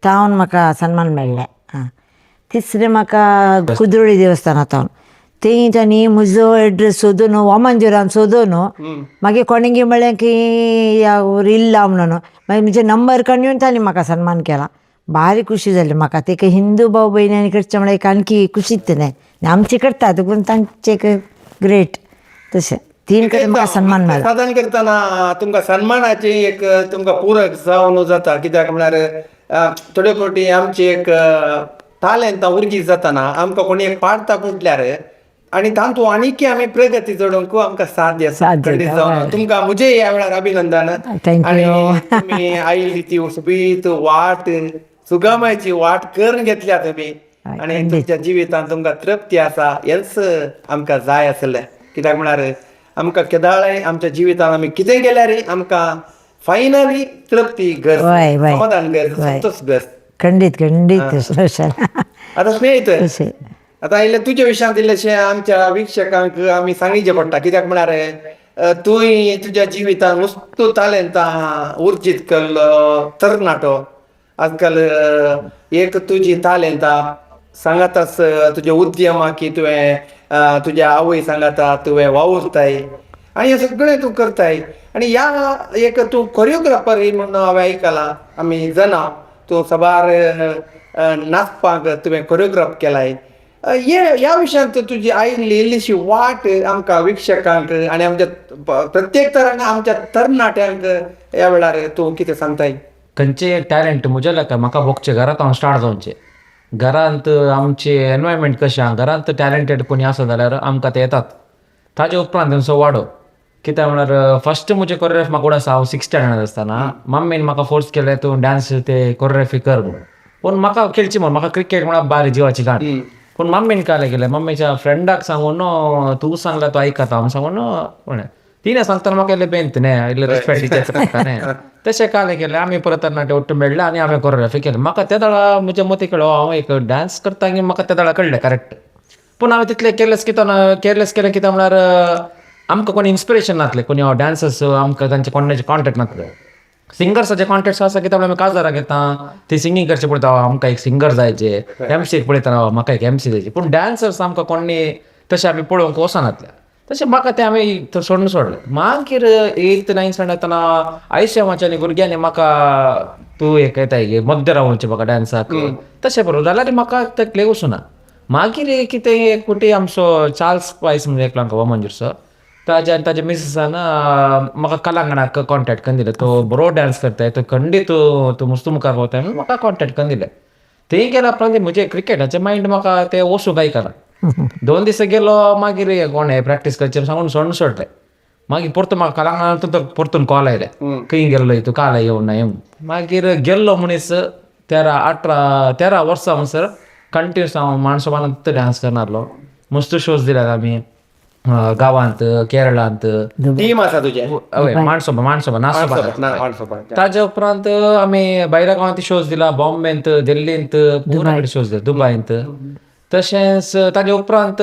तावन म्हाका सन्मान मेळ्ळें. आं, तिसरें म्हाका कुद्रोळी देवस्थाना तावन थंय तांणी म्हजो एड्रेस सोदून वामनजुरान सोदून मागीर कोणेंगी म्हळें की ह्या इल्ला म्हणून, मागीर म्हजे नंबर काडून तांणी म्हाका सन्मान केला. भारी खुशी जाली म्हाका. ते हिंदू भाव भयणी करचें म्हळ्यार एक आणखी खुशीच न्हय, आमची करतात पूण तांचे एक ग्रेट. तशें तीन कडेन म्हाका सन्मान मेळ्ळा. साधन करतना तुमकां सन्मानाची एक तुमकां पूरक जावन जाता, कित्याक म्हळ्यार थोडे फावटी आमची एक तालेंतां उर्जीत जाताना आमकां कोणी एक पाडता म्हटल्यार आनी तातूंत आनीक आमी प्रगती जोडूंक आमकां साध्य आसा. साध्य खंडीत जाता, जावन हय. तुमकां म्हजें ह्या वेळार अभिनंदन. Thank you. आनी तुमी आयिल्ली ती सोबीत वाट, सुगमाची वाट करून घेतल्या तुमी हय, आनी खंडीत. तुमच्या जिवितांत तुमकां तृप्ती आसा हेंच आमकां जाय आसलें. कित्याक म्हळ्यार आमकां केदाळाय आमच्या जिवितांत आमी कितें केल्यार आमकां फायनली तृप्ती गरज, हय, हय. समाधान गरज, हय. संतोष गरज. खंडीत खंडीत तशें. आतां स्नेहित, तशें आतां इल्लें तुज्या विशयांत इल्लेशें आमच्या वीक्षकांक आमी सांगचें पडटा, कित्याक म्हळ्यार तूंय तुज्या जिवितांत वस्तू तालेंतां उर्जीत केल्लो तरणाटो. आजकाल एक तुजी तालेंतां सांगाताच तुज्या उद्यमा की तुवें तुज्या आवय सांगाता तुवें वावुरताय आनी हें सगळें तूं करताय. आनी ह्या एक तूं कोरियोग्राफर म्हणून हांवें आयकलां, आमी जाणा तूं साबार नाचपाक तुवें कोरियोग्राफ केलाय. हे ह्या विशयांत तुजी आयिल्ली इल्लीशी वाट आमकां वीक्षकांक आनी आमच्या प्रत्येक तरान आमच्या तरणाट्यांक ह्या वेळार तूं कितें सांगताय? खंयचें एक टॅलंट म्हज्या लेखा म्हाका भोगचें घरांत हांव स्टार्ट जावचें, घरांत आमचें एनवायरमेंट कशें आहा, घरांत टॅलंटेड कोणी आसा जाल्यार आमकां ते येतात. ताजे उपरांत तेंचो वाडो कित्याक म्हळ्यार फस्ट म्हजें कोरियोग्राफी म्हाका आवड आसा. हांव सिक्स स्टँडर्ड आसतना मम्मीन म्हाका फोर्स केलें तूं डांस ते कोरियोग्राफी कर म्हणून, पूण म्हाका खेळची म्हणून म्हाका क्रिकेट म्हळ्यार बारी जिवाची गांठ. पूण मम्मीन काय केलें, मम्मीच्या फ्रेंडाक सांगून तूं सांगला तूं आयकता म्हणून सांगून म्हणलें. तिणें सांगतना म्हाका इल्लें बेंत न्ही, इल्लें रेस्पेक्ट दिवचें पडटा न्ही. तशें कालें केलें आमी परत तरणाटे ಒಟ್ಟು मेळ्ळे आनी हांवें कोरियोग्राफी केलें. म्हाका त्या वेळार म्हज्या मती कळ्ळो हांव एक डांस करता की म्हाका त्या वेळार कळ्ळें करेक्ट. पूण हांवें तितलें केअरलेस कित्याक केअरलेस केलें कित्याक म्हळ्यार आमकां कोणी इन्स्पिरेशन नासलें, कोणी हांव डांसर्स आमकां तांचे कोणाचे कॉन्टेक्ट नासले. सिंगर्साचे कॉन्टेक्ट आसा कित्याक आमी काजाराक येता ती सिंगींग करचे पळयता, आमकां एक सिंगर जायचे, एमसीक पळयतना म्हाका एक एमसी जायची, पूण डांसर्स आमकां कोणी तशें आमी पळोवंक वचनासले. तशें म्हाका तें आमी सोडून सोडलें. मागीर एथ नायन्थ स्टँडर्ड आसतना आयशेमाच्या आनी भुरग्यांनी म्हाका तूं एक येताय मद्द रावोवचें म्हाका डांसाक तशें बरोबर जाल्यार म्हाका तकलेक वचूना. मागीर कितें एक फावटी आमचो चार्ल्स पायस म्हणून एकलो आमकां वामनजूरचो, ताज्या आनी ताज्या मिसीसान म्हाका कलांगणाक कॉन्टेक्ट करून दिलें, तो बरो डांस करताय, तो खंडीत तूं मुस्तू मुखार पावताय म्हणून म्हाका कॉन्टेक्ट करून दिलें. थंय गेल्या उपरांत म्हजें क्रिकेटाचें मायंड म्हाका तें वचूंक आयकना. 2 दीस गेलो मागीर कोणें प्रॅक्टीस करचें सांगून सोडून सोडलें. मागीर परतो म्हाका कलांगणांत तो परतून कॉल आयले, खंय गेल्लो तूं काल येवना येवन. मागीर गेल्लो मनीस 13 वर्सां म्हणसर कंटिन्यूस हांव माणसोबानांत डांस करनासलो. मस्त शोज दिल्यात आमी गांवांत, केरळांत. टीम आसा तुजें? हय, माणसोबा माणसोबा नासोबा. ताज्या उपरांत आमी भायल्या गांवांत शोज दिला, बॉम्बेंत, दिल्लींत, पुरा कडेन शोज दिला, दुबायंत. तशेंच ताज्या उपरांत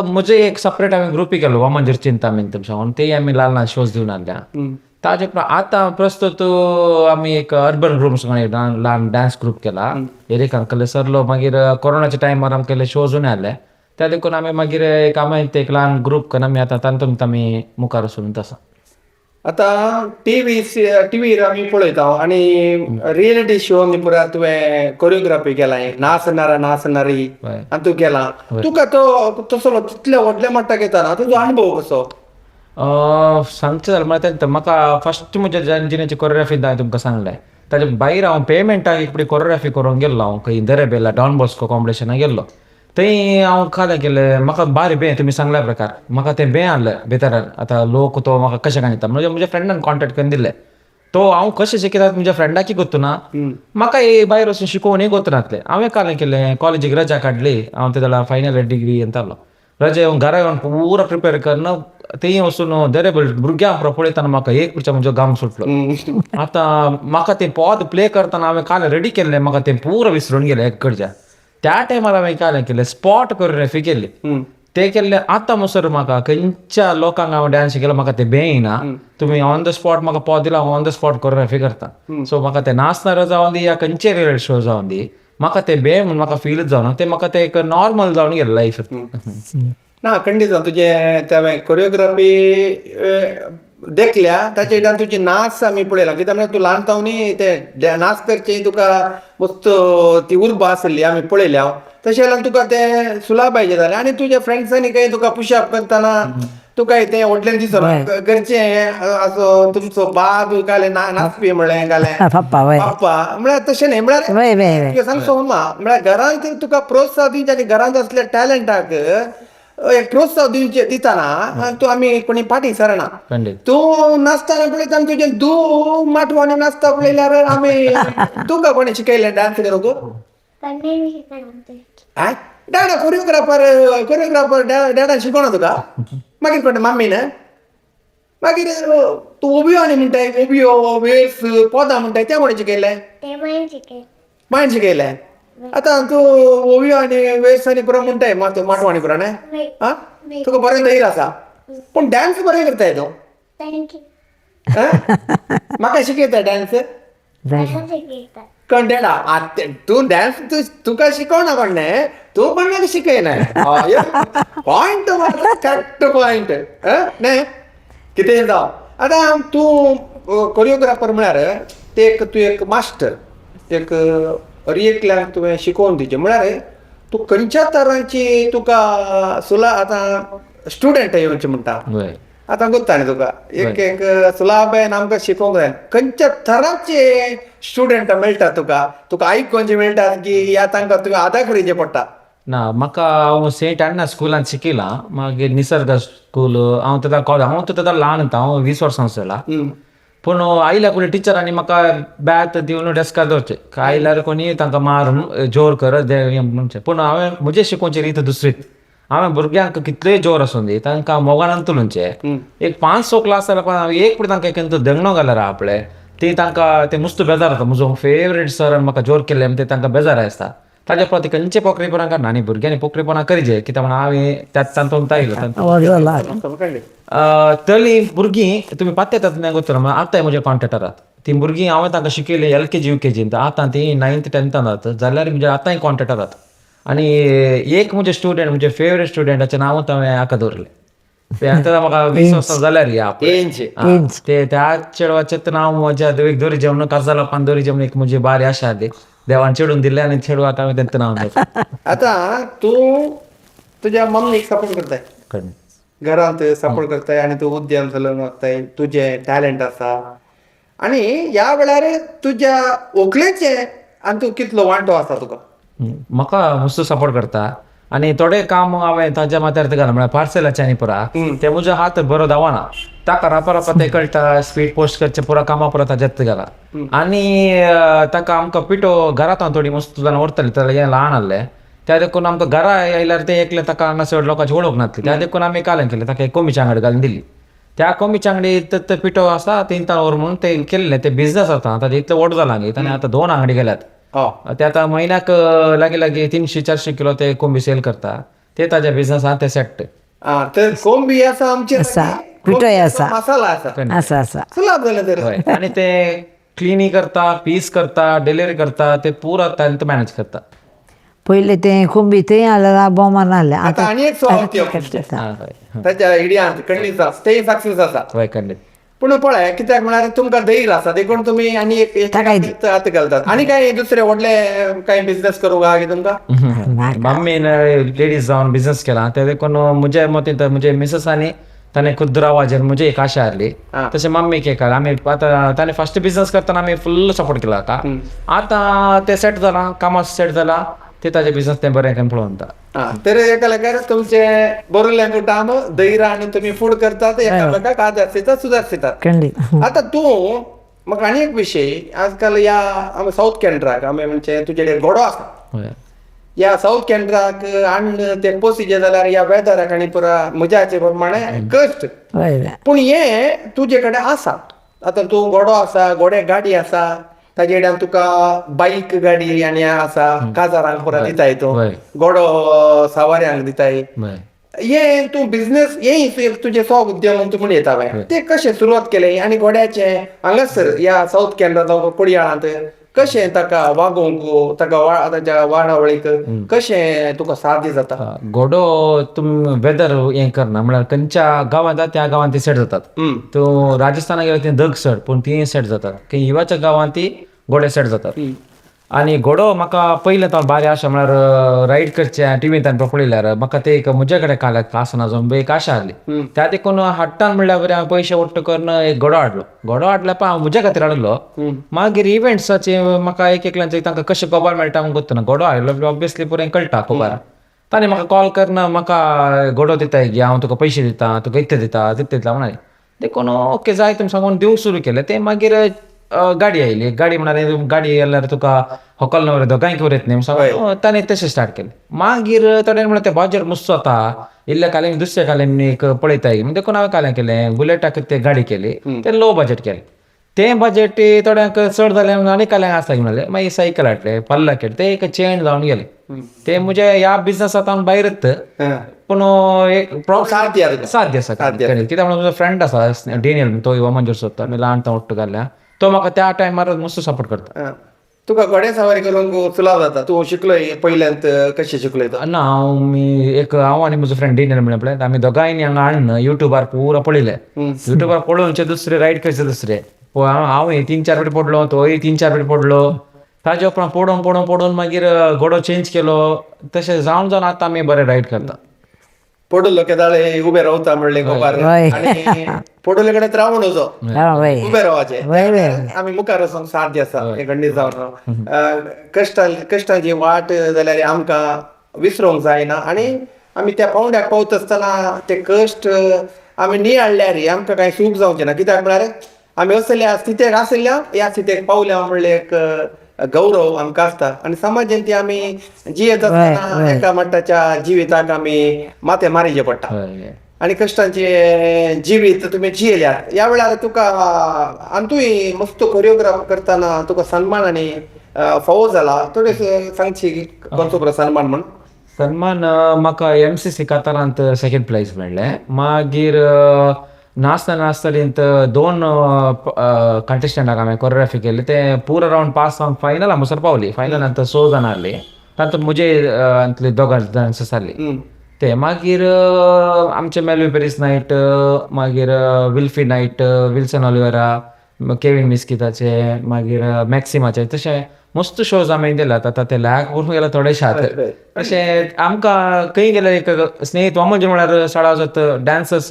म्हजें एक सपरेट हांवें ग्रुपी केलो वामनजूर चिंतामेन सांगून, तेय आमी ल्हान ल्हान शोज दिवन हाडल्या. ताजे उपरांत आतां प्रस्तुत आमी एक अर्बन ग्रुप सांगून एक ल्हान डांस ग्रुप केला. एरीक अंकल सरलो. मागीर कोरोनाच्या टायमार आमकां इल्ले शोज उणें जाले, त्या देखून आमी मागीर एक आमी एक ल्हान ग्रुप करून आमी आतां तातूंत आमी मुखार वचून आसा. आतां टिवीर आमी पळयता आनी रियलिटी शो पुरा तुवें कोरियोग्राफी केलाय, नाचणारा नाचणारी आनी तूं केला, तुका तो तसो तितल्या व्हडल्या मट्टाक येताना तुजो अणभव कसो? सांगचें जाल्यार म्हळ्यार म्हाका फस्ट म्हज्या जिणेची कोरियोग्राफी हांवें तुमकां सांगलें. ताजे भायर हांव पेमेंटाक एक फावटी कोरियोग्राफी करूंक गेल्लो, हांव खंय दरेबेला डॉन बॉस्को कॉम्पिटिशनाक गेल्लो. थंय हांव कालें केलें, म्हाका बारी बें तुमी सांगल्या प्रकार म्हाका तें बें आहलें भितर. आतां लोक तो म्हाका कशें काय दिता म्हणजे म्हज्या फ्रेंडान कॉन्टेक्ट करून दिलें, तो हांव कशें शिकयता म्हज्या फ्रेंडाकय गोत्तू ना, म्हाका भायर वचून शिकोवनूय गोत्तू नासलें. हांवें कालें केलें, कॉलेजीक रजा काडली, हांव ते जाल्यार फायनल इयर डिग्री येतालो, रजा येवन घरा येवन पुरा प्रिपेर करून थंय वचून दरेबल भुरग्यां पळयतना म्हाका एक पुढच्या म्हजो घाम सुटलो. आतां म्हाका तें पॉद प्ले करतना हांवें काल रेडी केल्लें, म्हाका तें पुरा विसरून गेलें एक कडच्या. त्या टायमार हांवें कालें केलें, स्पॉट कोरियोग्राफी केल्ली. ते केल्ले आतां म्हणसर म्हाका खंयच्या लोकांक हांव डांस शिकयला म्हाका ते बें येना. तुमी ऑन the spot म्हाका पॉ दिला, हांव ऑन the spot choreography करता. सो म्हाका ते नाचणार जावन दी या खंयचे रियलिटी शो जावन दी, म्हाका ते बे म्हणून म्हाका फीलच जावना. ते म्हाका ते एक नॉर्मल जावन गेलें लायफ. ना, खंडीत तुजें तें कोरियोग्राफी देखल्या, ताचे वयल्यान तुजी नाच आमी पळयला. कित्याक म्हळ्यार तूं ल्हान जावनी ते नाच करची तुका मस्त ती उर्बा आसली, आमी पळयल्या. तशें जाल्यार तुका तें सुलाबायचें जालें आनी तुज्या फ्रेंड्सांनी काही तुका पुशअप करतना तुका तें व्हडलें दिसना घरचें असो तुमचो बाब काले नाचपी म्हणलें काले पप्पा, वय. पप्पा म्हळ्यार तशें न्ही, म्हळ्यार वय वय वय. तुका सांगचो मा, म्हळ्यार घरांत तुका प्रोत्साहन दिवचें आनी घरांत असल्या टॅलंटाक एक प्रोत्साहन दिवचें दितना तूं आमी कोणी फाटीं सरना. खंडीत. तूं नाचतना पळयता आनी तुजें धूव माटवानी नाचता पळयल्यार आमी तुका कोणी शिकयलें डांस करूंक? कोणें शिकयना. आं, डॅडा कोरियोग्राफर, कोरियोग्राफर डॅडान शिकोवना तुका? मागीर कोण, मम्मीन? मागीर तूं उबयो आनी म्हणटाय, उबयो वेस पदां म्हणटाय, तें कोणें शिकयलें? ते मागीर शिकयलें. मायन शिकयलें. आतां तूं ओवयो आनी वेस आनी पुरो म्हणटाय माटवाणी पुरो न्ही? वय. आं, तुका बरें धैर्य आसा, पूण डांस बरें करताय तूं. Thank you. आं? म्हाका शिकयता डांस? शिकयता. कोण, डॅडा? तूं डांस तूं तुका शिकोवना कोणें, तूं कोणाक शिकयना. पॉयंट, करेक्ट पॉयंट न्ही? कितें जावं, आतां तूं कोरियोग्राफर म्हळ्यार ते एक तूं एक मास्टर, एक हर एकल्याक तुवें शिकोवन दिवचें म्हळ्यार तूं खंयच्या तरांची तुका सुला आतां स्टुडंट येवचे म्हणटा. वय. आतां गोत्ता न्ही तुका, एक एक सुलाबायन आमकां शिकोवंक जाय. खंयच्या तरांचे स्टुडंट मेळटा तुका? तुका आयकोनचे मेळटा की या तांकां तुवें आदार करीचे पडटा? ना, म्हाका हांव सेंट अन्ना स्कुलान शिकयलां, मागीर निसर्ग स्कूल. हांव तेदा कॉलेज, हांव तेदा ल्हान आतां, हांव 20 वर्सां आसला. पूण आयल्या कोणी टिचरांनी म्हाका बॅत दिवन डेस्कार दवरचें, आयल्यार कोणी तांकां मारून जोर कर म्हणचें. पूण हांवें म्हजें शिकोवची रीत दुसरीच. हांवें भुरग्यांक कितलेय जोर आसूं दी, तांकां मोगान तुलुंचे. एक 5-6 क्लास जाल्यार पण हांवें एक फुडें तांकां एक देंगणो घाल्यार आपले ती तांकां ते मुस्त बेजार जाता. म्हजो फेवरेट सरान म्हाका जोर केल्ले ते तांकां बेजार आसता. ताज्या प्रती खंयचे पोकरीपणां करना आनी भुरग्यांनी पोकरीपणां करीचे, कित्याक म्हणून हांवें त्याच तातूंत आयलो. तली भुरगीं तुमी पात्तेतात नाही गोत्तलो, आतांय म्हज्या कॉन्टेक्टार आहात ती भुरगीं. हांवें तांकां शिकयलीं एल के जी यू के जीन, आतां ती नायन्थ टेंथान आहात जाल्यार म्हणजे आतांय कॉन्टेक्टार आहात. आनी एक म्हजे स्टुडंट, म्हजे फेवरेट स्टुडंटाचें नांव हांवें हाका दवरलें. ते आतां म्हाका 20 वर्सां जाल्यार या ते त्या चेडवाचें नांव म्हज्या देवीक दोरी जेवण काजाला पान दोरी जेवण एक म्हजी बारी आशा आसली, देवान चेडून दिलें आनी चेडवाक हांवें तेंचें नांव दवरलें. आतां तूं तुज्या मम्मीक सपोर्ट करताय, घरांत सपोर्ट करताय आनी तूं उद्यम चलोवन वताय, तुजें टॅलंट आसा आनी ह्या वेळार तुज्या व्हंकलेचें आनी तूं कितलो वांटो आसा तुका? म्हाका मस्त सपोर्ट करता आनी थोडे काम हांवें ताज्या माथ्यार घालां, म्हळ्यार पार्सलाचें आनी पुरा ते म्हजो हात बरो धांवना, ताका रापा रापा ते कळटा, स्पीड पोस्ट करचें पुरा कामां पुरा ताज्यात घाला. आनी ताका आमकां पिठो घरांत हांव थोडी मस्त जाणां व्हरताली, तर हें ल्हान आहलें त्या देखून आमकां घरा आयल्यार ते एकले ताका हांगासर लोकांची वळख नासली, त्या देखून आमी कालें केलें, ताका एक कोमीची आंगडी घालून दिली. त्या कोमीची आंगडी ते पिठो आसा तीन वर म्हणून ते केल्लें ते बिजनस आतां आतां इतलें व्हड जालां न्ही, ताणें आतां 2 आंगडी गेल्यात. ते आतां म्हयन्याक लागीं लागीं 300-400 किलो ते कोंबी सेल करता, ते ताज्या बिजनसान ते सेट. आं, तर कोंबी आसा आमचे, आसा, पिठोय आसा. मसाला आसा. आसा आसा. सुलाभ जालें तर. हय, आनी ते क्लिनी करता, पीस करता, डिलिव्हरी करता, ते पुरा तांकां मॅनेज करता. पयलें तें कोंबी थंय आसलें, बोमान आहलें. आतां आनी एक स्वभाव हय. ताच्या आयडियांत खंडीत आसा, तेय सक्सेस आसा. हय, खंडीत. पूण पळय कित्याक म्हळ्यार तुमकां धैर्य आसा देखून तुमी आनी एक हात घालतात. आनी काय दुसरे व्हडले काय बिझनेस करूंक आहा की तुमकां? मम्मीन लेडीज जावन बिझनेस केला ते देखून म्हज्या मतीन म्हजे मिसेसांनी ताणें खुद्द रावाचेर म्हजी एक आशा आहली. तशें मम्मीक एक आमी आतां ताणें फर्स्ट बिझनेस करतना आमी फुल्ल सपोर्ट केला. आतां आतां ते सेट जालां, कामां सेट जालां, ते ताजे बिझनेस तें बरें करून पळोवन. तर एका लेखार तुमचे बरोवल्ल्या काम धैर्य आनी तुमी फूड करतात, एकामेकाक आदार दितात, सुदार दितात. आतां तूं म्हाका आनी एक विशय, आजकाल ह्या आमी सावथ केंद्राक आमी म्हणजे तुजे घोडो आसा, ह्या सावथ केंद्राक हाडून ते पोसिचे जाल्यार ह्या वेदराक आनी पुरा म्हज्याचे प्रमाणे कश्ट, पूण हें तुजे कडेन आसा. आतां तूं घोडो आसा, घोडे गाडी आसा, ताजे कडल्यान तुका बायक गाडी आनी आसा, काजारांक पुरा दिताय तूं, घोडो सवाऱ्यांक दिताय. हे तूं बिझनेस हे तुजें स्व उद्यम तूं म्हण येता पळय, ते कशें सुरवात केलें आनी घोड्याचें हांगासर ह्या सावथ कॅनरा जावं कोडियाळांत कशें ताका वागोवंक, ताका ताच्या वाडावळीक कशें तुका साध्य जाता? घोडो तुम वेदर हें करना, म्हळ्यार खंयच्या गांवांत जाता त्या गांवांत ती सेट जातात. तूं राजस्थानाक गेल्यार ती दग सड पूण ती सेट जातात, की हिवाच्या गांवांत ती घोडे सेट जातात. आनी घोडो म्हाका पयलें तो बारी आशा, म्हळ्यार रायड करचें टिवींत पळयल्यार म्हाका ते एक म्हज्या कडेन काल्याक आसना जावन एक आशा आसली. त्या देखून हाडटान म्हणल्यार बरें हांवें पयशे वट्ट करून एक घोडो हाडलो. घोडो हाडल्या पण हांव म्हज्या खातीर हाडलो. मागीर इव्हेंट्साचे म्हाका एक एकल्यांचे तांकां कशें खबर मेळटा म्हूण गोत्तना घोडो हाडलो ऑब्वियसली पुरें कळटा खबर. ताणें म्हाका कॉल करन म्हाका घोडो दिताय गे, हांव तुका पयशे दिता, तुका इतले दिता तितले दिता म्हणाले. देखून ओके जाय तुमी सांगून दिवंक सुरू केलें. ते मागीर गाडी आयली, गाडी म्हणाले गाडी आयल्यार तुका होकल नवरे दोगांयक उरयत न्ही सांगून ताणें तशें स्टार्ट केलें. मागीर थोड्यांनी म्हणलें तें बाजार मस्त जाता, इल्ल्या काल्यान दुसऱ्या काल्यान एक पळयताय देखून हांवें काल्यां केलें बुलेटाक ते गाडी केली, ते लो बजट केलें. तें बजट थोड्यांक चड जालें म्हणून आनी काल्यां आसा म्हणलें, मागीर सायकल हाडलें, पल्ला केलें, तें एक चेंज जावन गेलें. ते म्हज्या ह्या बिजनसांत हांव भायरत पूण एक साध्य साध्य आसा. कित्याक म्हणून म्हजो फ्रेंड आसा डेनियल, तो युवा मंजूर सोदता, आमी ल्हान तो ಒಟ್ಟು घाल्या, तो म्हाका त्या टायमार मस्त सपोर्ट करता. तुका घोडे सवारी करूंक सुलाव जाता? तूं शिकलोय पयल्यांत कशें शिकलोय तो? ना, हांव मी एक हांव आनी म्हजो फ्रेंड डेनियल म्हणलें पळय, आमी दोगांयनी हांगा हाडून युट्यूबार पुरो पळयलें. युट्यूबार पळोवचे दुसरे रायड करचे दुसरे, हांव 3-4 फावटी पडलो, तोय 3-4 फावटी पडलो. ताजे उपरांत पडोवन पडोवन पडोवन मागीर घोडो चेंज केलो. तशें जावन जावन आतां आमी बरें रायड करता. पडलो केदाळे उबे रावता म्हणलें गोपार, आनी पडले कडेन रावून वचो उबे रावाचे, आमी मुखार वचोंक साध्य आसा. हें खंडीत जावन कश्टांची वाट जाल्यार आमकां विसरोंक जायना आनी आमी त्या पावंड्याक पावता आसतना ते कश्ट आमी नियाळ्ळ्यार आमकां कांय सूख जावचें ना. कित्याक म्हळ्यार आमी असल्या स्थितेक आशिल्ल्या ह्या स्थितेक पावल्या म्हणलें एक गौरव आमकां आसता आनी समाजान ती आमी जियेत आसतना एका मट्टाच्या जिविताक आमी माथें मारीचें पडटा आनी कश्टांचें जिवीत तुमी जियेल्यात. ह्या वेळार तुका आनी तुवें मस्त कोरियोग्राफ करतना तुका सन्मान आनी फावो जाला, थोडें सांगची खंयचो बरो सन्मान म्हूण? सन्मान म्हाका MCC कातारांत सेकेंड प्रायज मेळ्ळें. मागीर नाचता नाचतलींत 2 कंटेस्टंटाक हांवें कोरियोग्राफी केली, ते पुरो रावंड पास जावन फायनल हांगासर पावली. फायनलांत 6 जाणां आहली, तातूंत म्हजे आतले दोगां डांसर्स आहली ते. मागीर आमचे मेलवी पेरीस नायट, मागीर विल्फी नायट, विल्सन ऑलिवेरा, केवीन मिस्किताचे, मागीर मॅक्सिमाचे, तशें मस्त शोज आमी दिल्यात. आतां ते लॅक करून गेल्या थोडेशे आतां. तशें आमकां खंय गेल्यार एक स्नेहित वामनजी म्हळ्यार शाळा जात डान्सर्स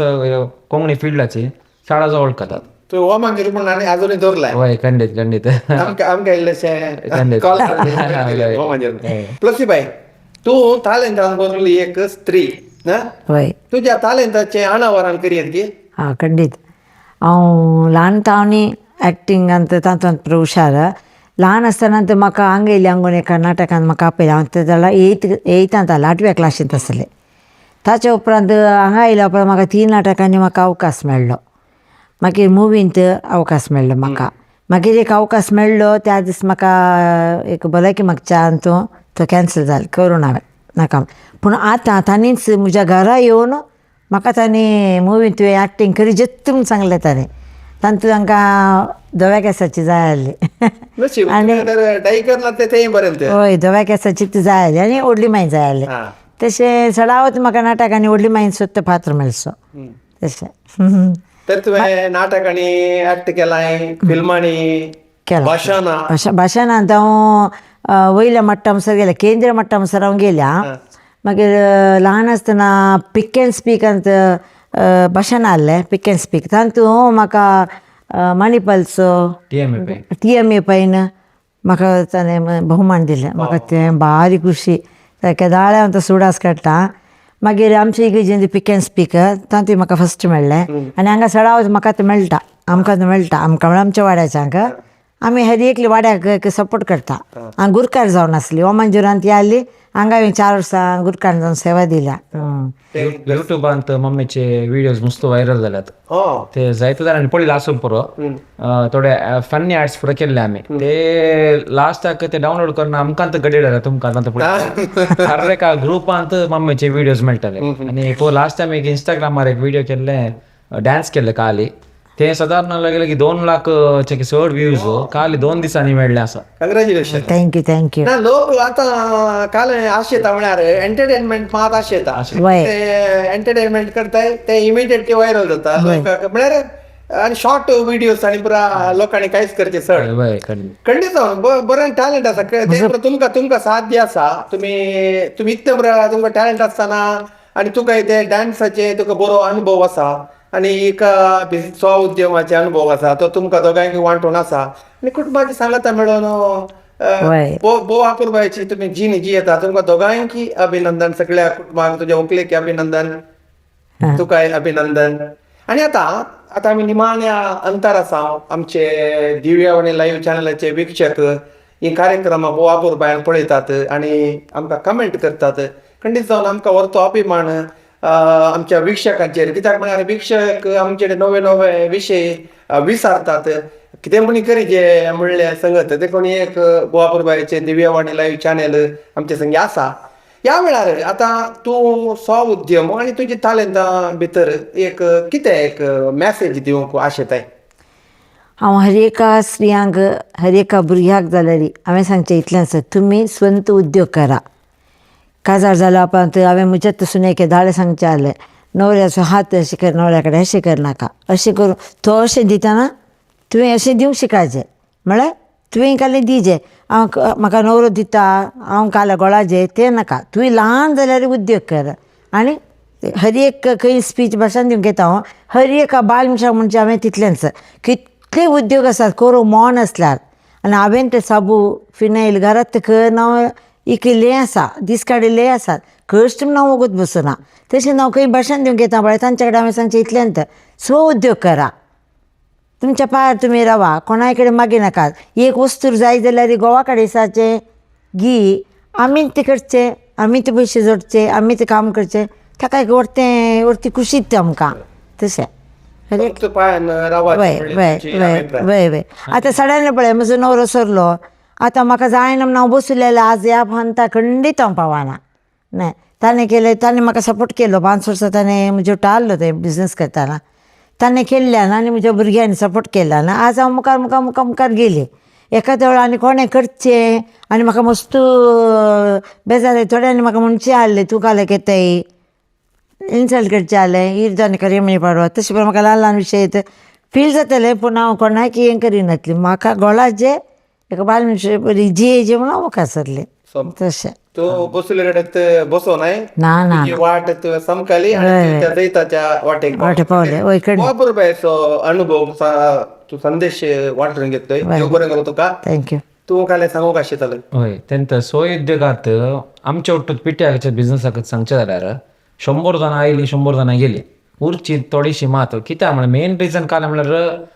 कोंकणी फिल्डाची शाळा जो वळखतात. तूं वामनजी म्हणून आनी आजुनूय दवरलाय? हय, खंडीत खंडीत. आमकां इल्लेशें कॉल वामनजी. प्लसी बाय, तूं तालेंतान भरली एक स्त्री, तुज्या तालेंताचें अनावरण करयत की? हां खंडीत. हांव ल्हान तावनी एक्टिंगांत तातूंत हुशार. ल्हान आसतना तर म्हाका हांगा येयलें हांगून एका नाटकान म्हाका आपयलें. हांव तें जाल्यार एयथांत आसलें, 8व्या क्लासींत आसलें. ताच्या उपरांत हांगा आयल्या उपरांत म्हाका 3 नाटकांनी म्हाका अवकाश मेळ्ळो. मागीर मुवींत अवकाश मेळ्ळो म्हाका. मागीर एक अवकाश मेळ्ळो त्या दीस म्हाका एक भलायकी म्हाका तो तो कॅन्सल जालो करूं हांवें नाका. पूण आतां तांणीच म्हज्या घरा येवन म्हाका तांणी मुवींत तुवें एक्टींग करी जेत्त म्हूण सांगलें ताणें. तांतूत तांकां धव्या केंसाची जाय आसली. आनी हय, धव्या केंसाची ती जाय आसली आनी व्हडली माई जाय आसली. तशें चडावत म्हाका नाटकांनी व्हडली माईन सुद्दां पात्र मेळचो तशें. तर तुवें नाटकांनी एक्ट केलाय, फिल्मांनी केलां, भाशणां? भाशणांत हांव वयल्या मट्टा म्हणसर गेलें, केंद्र मट्टा म्हणसर हांव गेल्या. मागीर ल्हान आसतना पिक एंड स्पीकांत भाशण आहलें, पिक एंड स्पीक तातूंत म्हाका मणिपालचो TMA पैन म्हाका ताणें भोवमान दिलें. म्हाका तें भारी खुशी, केदाळे हांव तो सुडास काडटा. मागीर आमचे इगर्जेन पिक एंड स्पीक तातूंत म्हाका फस्ट मेळ्ळें. आनी हांगा सडावत म्हाका तें मेळटा, आमकां तें मेळटा, आमकां म्हळ्यार आमच्या वाड्याच्यांक आमी हर एकली वाड्याक सपोर्ट करता. हांव गुरकार जावन आसली ओमांजुरांत ती आसली, हांगा हांवें 4 वर्सां गुरकार जावन सेवा दिल्या. युट्यूबांत मम्मीचे व्हिडिओज मस्त व्हायरल जाल्यात. हो. ते जायते जाणांनी पळयले आसूंक पुरो. थोडे फन्नी ऍड्स पुरो केल्ले आमी, ते लास्टाक ते डावनलोड करून आमकां गडेड जाले तुमकां आतां पळय. हर एका ग्रुपांत मम्मीचे व्हिडिओज मेळटाले. आनी लास्ट टायम एक इंस्टाग्रामार एक व्हिडिओ केल्ले, डान्स केल्ले काली, ते सादारण लागले की 2 लाख चड व्ह्यूज काली 2 दिसांनी मेळ्ळे आसा. कंग्रॅच्युलेशन. Thank you thank you. ना लोक आतां काल आशेता म्हळ्यार एंटरटेनमेंट मात आशेता, ते एंटरटेनमेंट करताय ते इमिडिएटली व्हायरल जाता म्हळ्यार, आनी शॉर्ट व्हिडियोज आनी पुरा लोकांनी कांयच करचें चड. खंडीत जावन बरें टॅलंट आसा ते तुमकां, तुमकां साध्य आसा. तुमी तुमी इतलें बरें तुमकां टॅलंट आसतना आनी तुका ते डान्साचे तुका बरो अनुभव आसा आनी एक स्व उद्यमाचे अनुभव आसा, तो तुमकां दोगांयक वांटून आसा आनी कुटुंबाची सांगाता मेळोन भोव अपुरबायेची तुमी जीण जियेता. तुमकां दोगांयकी अभिनंदन, सगळ्या कुटुंबाक, तुज्या व्हंकलेक अभिनंदन, तुकाय अभिनंदन. आनी आतां आतां आमी निमाण्या अंतर आसा. आमचे दिव्यावाणी लायव्ह चॅनलाचे वीक्षक ही कार्यक्रमां भोव अपुरबायेन पळयतात आनी आमकां कमेंट करतात. खंडीत जावन आमकां व्हरतो अभिमान आमच्या वीक्षकांचेर, कित्याक म्हळ्यार वीक्षक आमचे नवे नवे विशय विचारतात, कितें म्हणी करी जे म्हणले संगत. देखून एक गोवा पुरबायेचे दिव्यवाणी लायव्ह चॅनल आमचे संगी आसा. ह्या वेळार आतां तूं स्व उद्यम आनी तुजी तालेंतां भितर एक कितें एक मॅसेज दिवंक आशेताय? हांव हर एका स्त्रियांक, हर एका भुरग्याक जाल्यार हांवें सांगचें इतलें आसा, तुमी स्वंत उद्योग करा. काजार जाल्या उपरांत हांवें म्हज्या सुनेक दाळे सांगचें आहलें, न्हवऱ्याचो हात अशें कर, न्हवऱ्या कडेन अशें करनाका, अशें करूं तो अशें दितना तुवें अशें दिवंक शिकायचें, म्हळ्यार तुवें कालें दिजे. हांव म्हाका न्हवरो दिता हांव काल्या गोळाचे तें नाका, तुवें ल्हान जाल्यार उद्योग कर. आनी हर एक खंय स्पीच भाशण दिवंक येता हांव हर एका बायल मनशाक म्हणजे हांवें तितलेंच कितले उद्योग आसात करूं मन आसल्यार. आनी हांवें ते साबू फिनायल घरांत करून हांव इकिल्लें आसा, दीस काडिल्ले आसात, कश्ट म्हूण हांव वगत बसना. तशें हांव खंय भाशण दिवंक येता पळय तांचे कडेन हांवें सांगचें इतलेंच, स्व उद्योग करा, तुमच्या पांयार तुमी रावा, कोणाय कडेन मागी नाकात. एक वस्तू जाय जाल्यार गोवा काडेसाचें घी आमी तें करचें, आमी ते पयशे जोडचे, आमी तें काम करचें, ताका एक व्हरतें व्हरती खुशीत तें आमकां तशें. वय वय वय वय वय. आतां सडन पळय म्हजो न्हवरो सरलो, आतां म्हाका जायना म्हूण हांव बसलेलें, आज ह्या पंथा खंडीत हांव पावना. ना ताणें केलें, ताणें म्हाका सपोर्ट केलो 5 वर्सां, ताणें म्हज्यो टाळलो तें बिजनस करतना, ताणें केल्ल्यान आनी म्हज्या भुरग्यांनी सपोर्ट केल्ल्यान आज हांव मुखार मुखार मुखार मुखार गेली. एखाद्या वेळार आनी कोणें करचें आनी म्हाका मस्त बेजार, थोड्यांनी म्हाका म्हणचें आहलें तूं कालें घेताय, इन्सल्ट करचें आहलें, इर्दान करी पाडवा, तशें पण म्हाका ल्हान ल्हान विशय फील जातालें, पूण हांव कोणाक हें करिनासलें. म्हाका गोळाचें एका बायल मनशे बरी जियेचें म्हणून हांव मुखार सरलें तशें. तूं बसले कडेन बसोनाय, ना ना, तुजी वाट तुवें समकाली आनी त्या जैताच्या वाटेक वाटे पावले. वय खंय अपुरबायेचो अनुभव तूं संदेश वांटून घेतलोय, देव बरें करूं तुका. Thank you. तूं कालें सांगूंक आशितालें? हय, तेंत स्वय उद्योगांत आमच्या ಒಟ್ಟು पिट्याच्या बिझनसाक सांगचें जाल्यार 100 जाणां आयलीं, 100 जाणां गेलीं, उरची थोडीशी मात. कित्याक म्हळ्यार मेन रिजन काय म्हळ्यार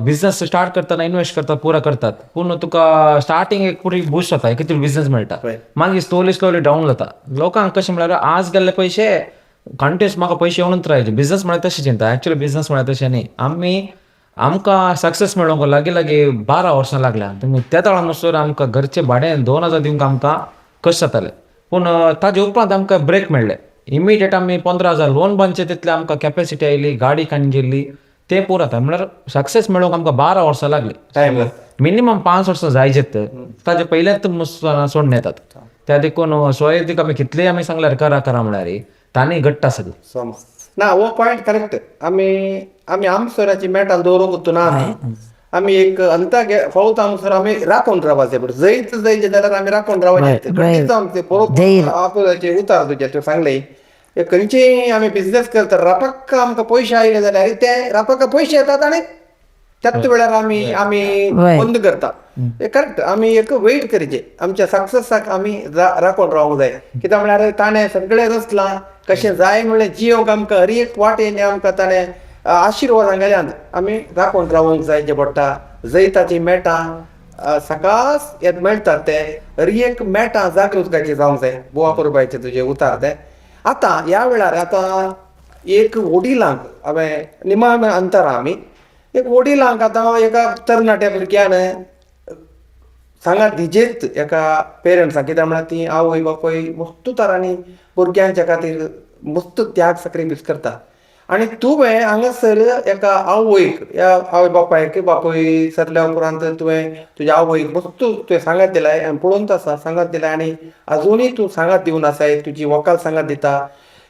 बिझनस स्टार्ट करतना इन्वेस्ट करतात, पुरा करतात, पूण तुका स्टार्टींग एक पुरी बूस्ट जाता, कितले बिझनस मेळटा, मागीर स्लोली स्लोली डावन जाता. लोकांक कशें म्हळ्यार आज गेल्ले पयशे कंटिन्यूस म्हाका पयशे येवनूच रावचे, बिझनस म्हळ्यार तशें चिंता. एक्चुअली बिझनस म्हळ्यार तशें न्ही. आमी आमकां सक्सेस मेळोवंक लागीं लागीं 12 वर्सां लागल्या. तुमी त्या वेळार आमकां घरचे भाडें 2000 दिवंक आमकां कश्ट जाताले, पूण ताजे उपरांत आमकां ब्रेक मेळ्ळे. इमिडिएट आमी 15,000 लोन बांदचे तितले आमकां कॅपेसिटी आयली, गाडी काडून गेल्ली, ते पुरो जाता. म्हळ्यार सक्सेस मेळोवंक आमकां 12 वर्सां लागली, मिनिमम 5 वर्सां जायचेत, ताजे पयलेच सोडून येतात. त्या देखून स्वयंतिक आमी कितलेय आमी सांगल्यार करा करा म्हळ्यार तांणी घट्ट आसा. ना हो पॉयंट करेक्ट. आमी आमी आमसराची मेटाल दवरूंक ना, आमी एक अंता फावता आमसर आमी राखून रावपाचें, पण जैत जैत जाल्यार आमी राखून रावपाचें. बरोबर उतार तुजें तुवें सांगलें, खंयचेय आमी बिझनस करता रापक्का आमकां पयशे आयले जाल्यार ते रापक्का पयशे येतात आनी त्याच वेळार आमी आमी बंद करता. करेक्ट. आमी एक वेट करचें, आमच्या सक्सेसाक आमी राखून रावंक जाय. कित्याक म्हळ्यार ताणें सगळें रचलां कशें जाय म्हणल्यार जियोंक आमकां हर एक वाटेन आमकां ताणें आशिर्वादां गेल्यान आमी राखून रावंक जाय जें पडटा. जैताची मेटां सकास येत मेळटात ते हर एक मेटां जागृतकायेची जावंक जाय. बुवा परबायचे तुजे उतार ते आतां ह्या वेळार आतां एक वडिलांक हांवें निमाण अंतरा आमी एक वडिलांक आतां एका तरणाट्या भुरग्यान सांगात दिजेत एका पेरंट्सांक, कित्याक म्हळ्यार ती आवय बापूय मस्त तरांनी भुरग्यांच्या खातीर मस्त त्याग sacrifice करता आनी तुवें हांगासर एका आवयक ह्या आवय बापायक बापूय सरल्या उपरांत तुवें तुज्या आवयक मस्त तुवें सांगात दिलाय आनी पळोवनच आसा सांगात दिलाय आनी आजुनूय तूं सांगात दिवन आसाय, तुजी व्हंकल सांगात दिता.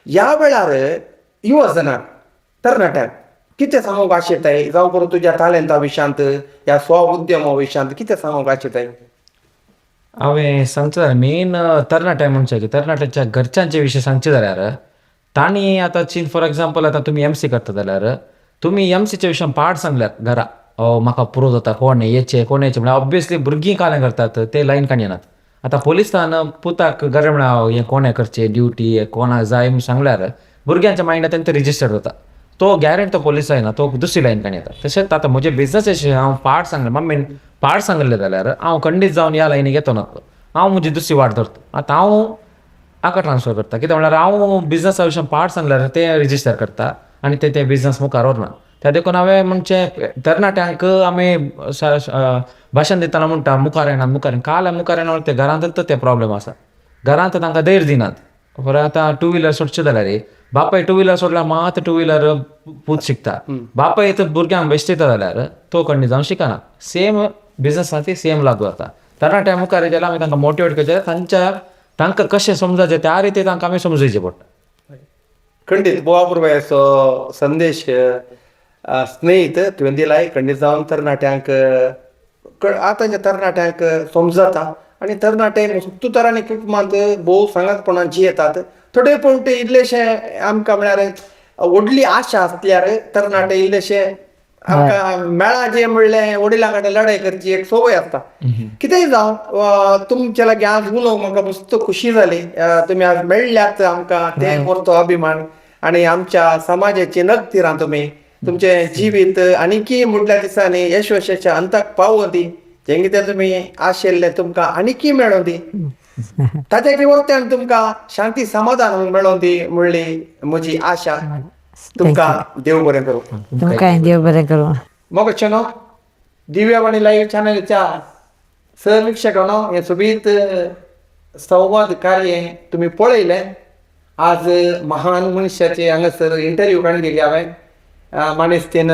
ह्या वेळार युवजनाक तरणाट्यांक कितें सांगूंक आशेताय, जावं करून तुज्या तालेंता विशयांत ह्या स्व उद्यमा विशयांत कितें सांगूंक आशेताय? हांवें सांगचें जाल्यार मेन तरणाट्या मनशाचे तरणाट्याच्या घरच्यांचे विशय सांगचें जाल्यार तांणी आतां चीन फॉर एग्जाम्पल आतां तुमी एम सी करता जाल्यार तुमी एम सीच्या विशयान पाड सांगल्यार घरा म्हाका पुरो जाता कोण येचे कोण येचे म्हळ्यार ऑब्वियसली भुरगीं कालें करतात ते लायन काणी येनात. आतां पोलिसान पुताक घरा म्हळ्यार हें कोणें करचें ड्युटी हें कोणाक जाय म्हूण सांगल्यार भुरग्यांच्या मायंडान तेंचे रिजिस्टर जाता, तो गॅरंटी तो पोलीस जायना, तो दुसरी लायन काणी येता. तशेंच आतां म्हजे बिजनसाचे हांव पाड सांगलें मम्मीन पाड सांगलें जाल्यार हांव खंडीत जावन ह्या लायनीक येतो ना, हांव म्हजी दुसरी वाट धरता. आतां हांव हाका ट्रान्सफर करता, कित्याक म्हळ्यार हांव बिजनसा विशयान पाड सांगल्यार ते रिजिस्टर करता आनी ते ते बिजनस मुखार व्हरना. त्या देखून हांवें म्हणचें तरणाट्यांक आमी भाशण दितना म्हणटा मुखार येना मुखार येना काल मुखार येना ते घरांतच ते प्रॉब्लेम आसा, घरांत तांकां धैर्य दिनात. फॉर आतां टू व्हिलर सोडचें जाल्यार बापाय टू व्हिलर सोडल्यार मात टू व्हिलर पूत शिकता, बापाय तर भुरग्यांक बेश्टयता जाल्यार तो कंडी जावन शिकना. सेम बिजनसा ती सेम लागू जाता. तरणाट्या मुखार जाल्यार आमी तांकां मोटिवेट करचें, तांच्या तांकां कशें समजाचें त्या रिती तांकां आमी समजोवचें पडटा. खंडीत बुवा पुरवायचो संदेश स्नेहीत तुवें दिलाय. खंडीत जावन तरणाट्यांक आतांच्या तरणाट्यांक समजता आनी तरणाटे मस्त तरांनी कुटुंबांत भोव सांगातपणान जियेतात. थोडे पूण ते इल्लेशे आमकां म्हळ्यार व्हडली आशा आसल्यार तरणाटे इल्लेशे आमकां मेळा जे म्हणलें वडिलां कडेन लढाय करची एक संवय आसता. कितेंय जावं, तुमचे लागीं आज उलोवंक म्हाका मस्त खुशी जाली. तुमी आज मेळ्ळ्यात आमकां ते मोठो अभिमान आनी आमच्या समाजाची नगतिरां तुमी तुमचें जिवीत आनीकी मुडल्या दिसांनी यशवशाच्या अंताक पावों दी, जें कितें तुमी आशिल्लें तुमकां आनीकी मेळों दी, ताच्या वरत्यान तुमकां शांती समाधान मेळों दी म्हणली म्हजी आशा. तुमकां देव बरें करूं. तुमकां देव बरें करूं. मोगचेनो दिव्यवाणी लाईव्ह चॅनलच्या समीक्षकांनो, हे सोबीत संवाद कार्य तुमी पळयलें. आज महान मनशाचे हांगासर इंटरव्यू काडलेली हांवें मानेस्तीन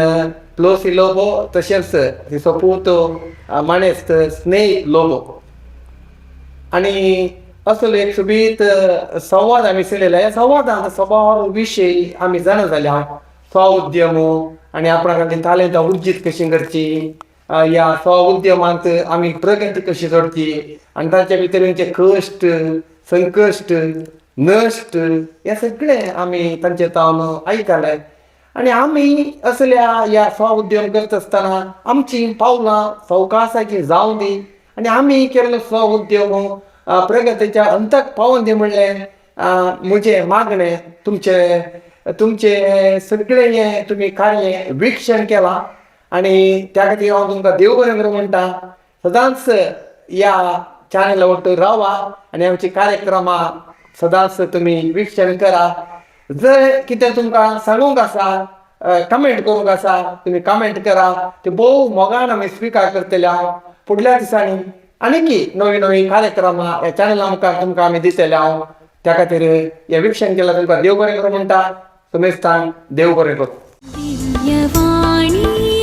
प्लोसी लोबो तशेंच तिचो पूत मानेस्त स्नेह लोबो आनी असलो एक सोबीत संवाद आमी चलयला. ह्या संवादान सबार विशय आमी जाणा जाल्या, स्व उद्यम आनी आपणा खातीर तालेंतां उर्जीत कशी करची, ह्या स्व उद्यमांत आमी प्रगती कशी जोडची आनी ताच्या भितर येवचे कश्ट संकश्ट नश्ट हे सगळें आमी तांचे तावन आयकलें आनी आमी असल्या ह्या स्व उद्यम करता आसतना आमची पावलां सवकासाची जावं दी आनी आमी केल्लो स्व उद्यम प्रगतीच्या अंताक पावोन दी म्हणलें म्हजें मागणें. तुमचे तुमचे सगळें हें तुमी कार्य विक्षण केलां आनी त्या खातीर हांव तुमकां देव बरें करूं म्हणटा. सदांच ह्या चॅनला वटेन रावा आनी आमची कार्यक्रमां सदांच तुमी विक्षण करा. जर कितें तुमकां सांगूंक आसा, कमेंट करूंक आसा, तुमी कमेंट करा, ते भोव मोगान आमी स्विकार करतले. हांव फुडल्या दिसांनी आनीकी नवी नवी कार्यक्रमां ह्या चॅनला मुखार तुमकां आमी दितले. हांव त्या खातीर हें विक्षण केलां तुमकां देव बरें करूं म्हणटा. सुमेस्तान देव बरें करूं. दिव्यवाणी.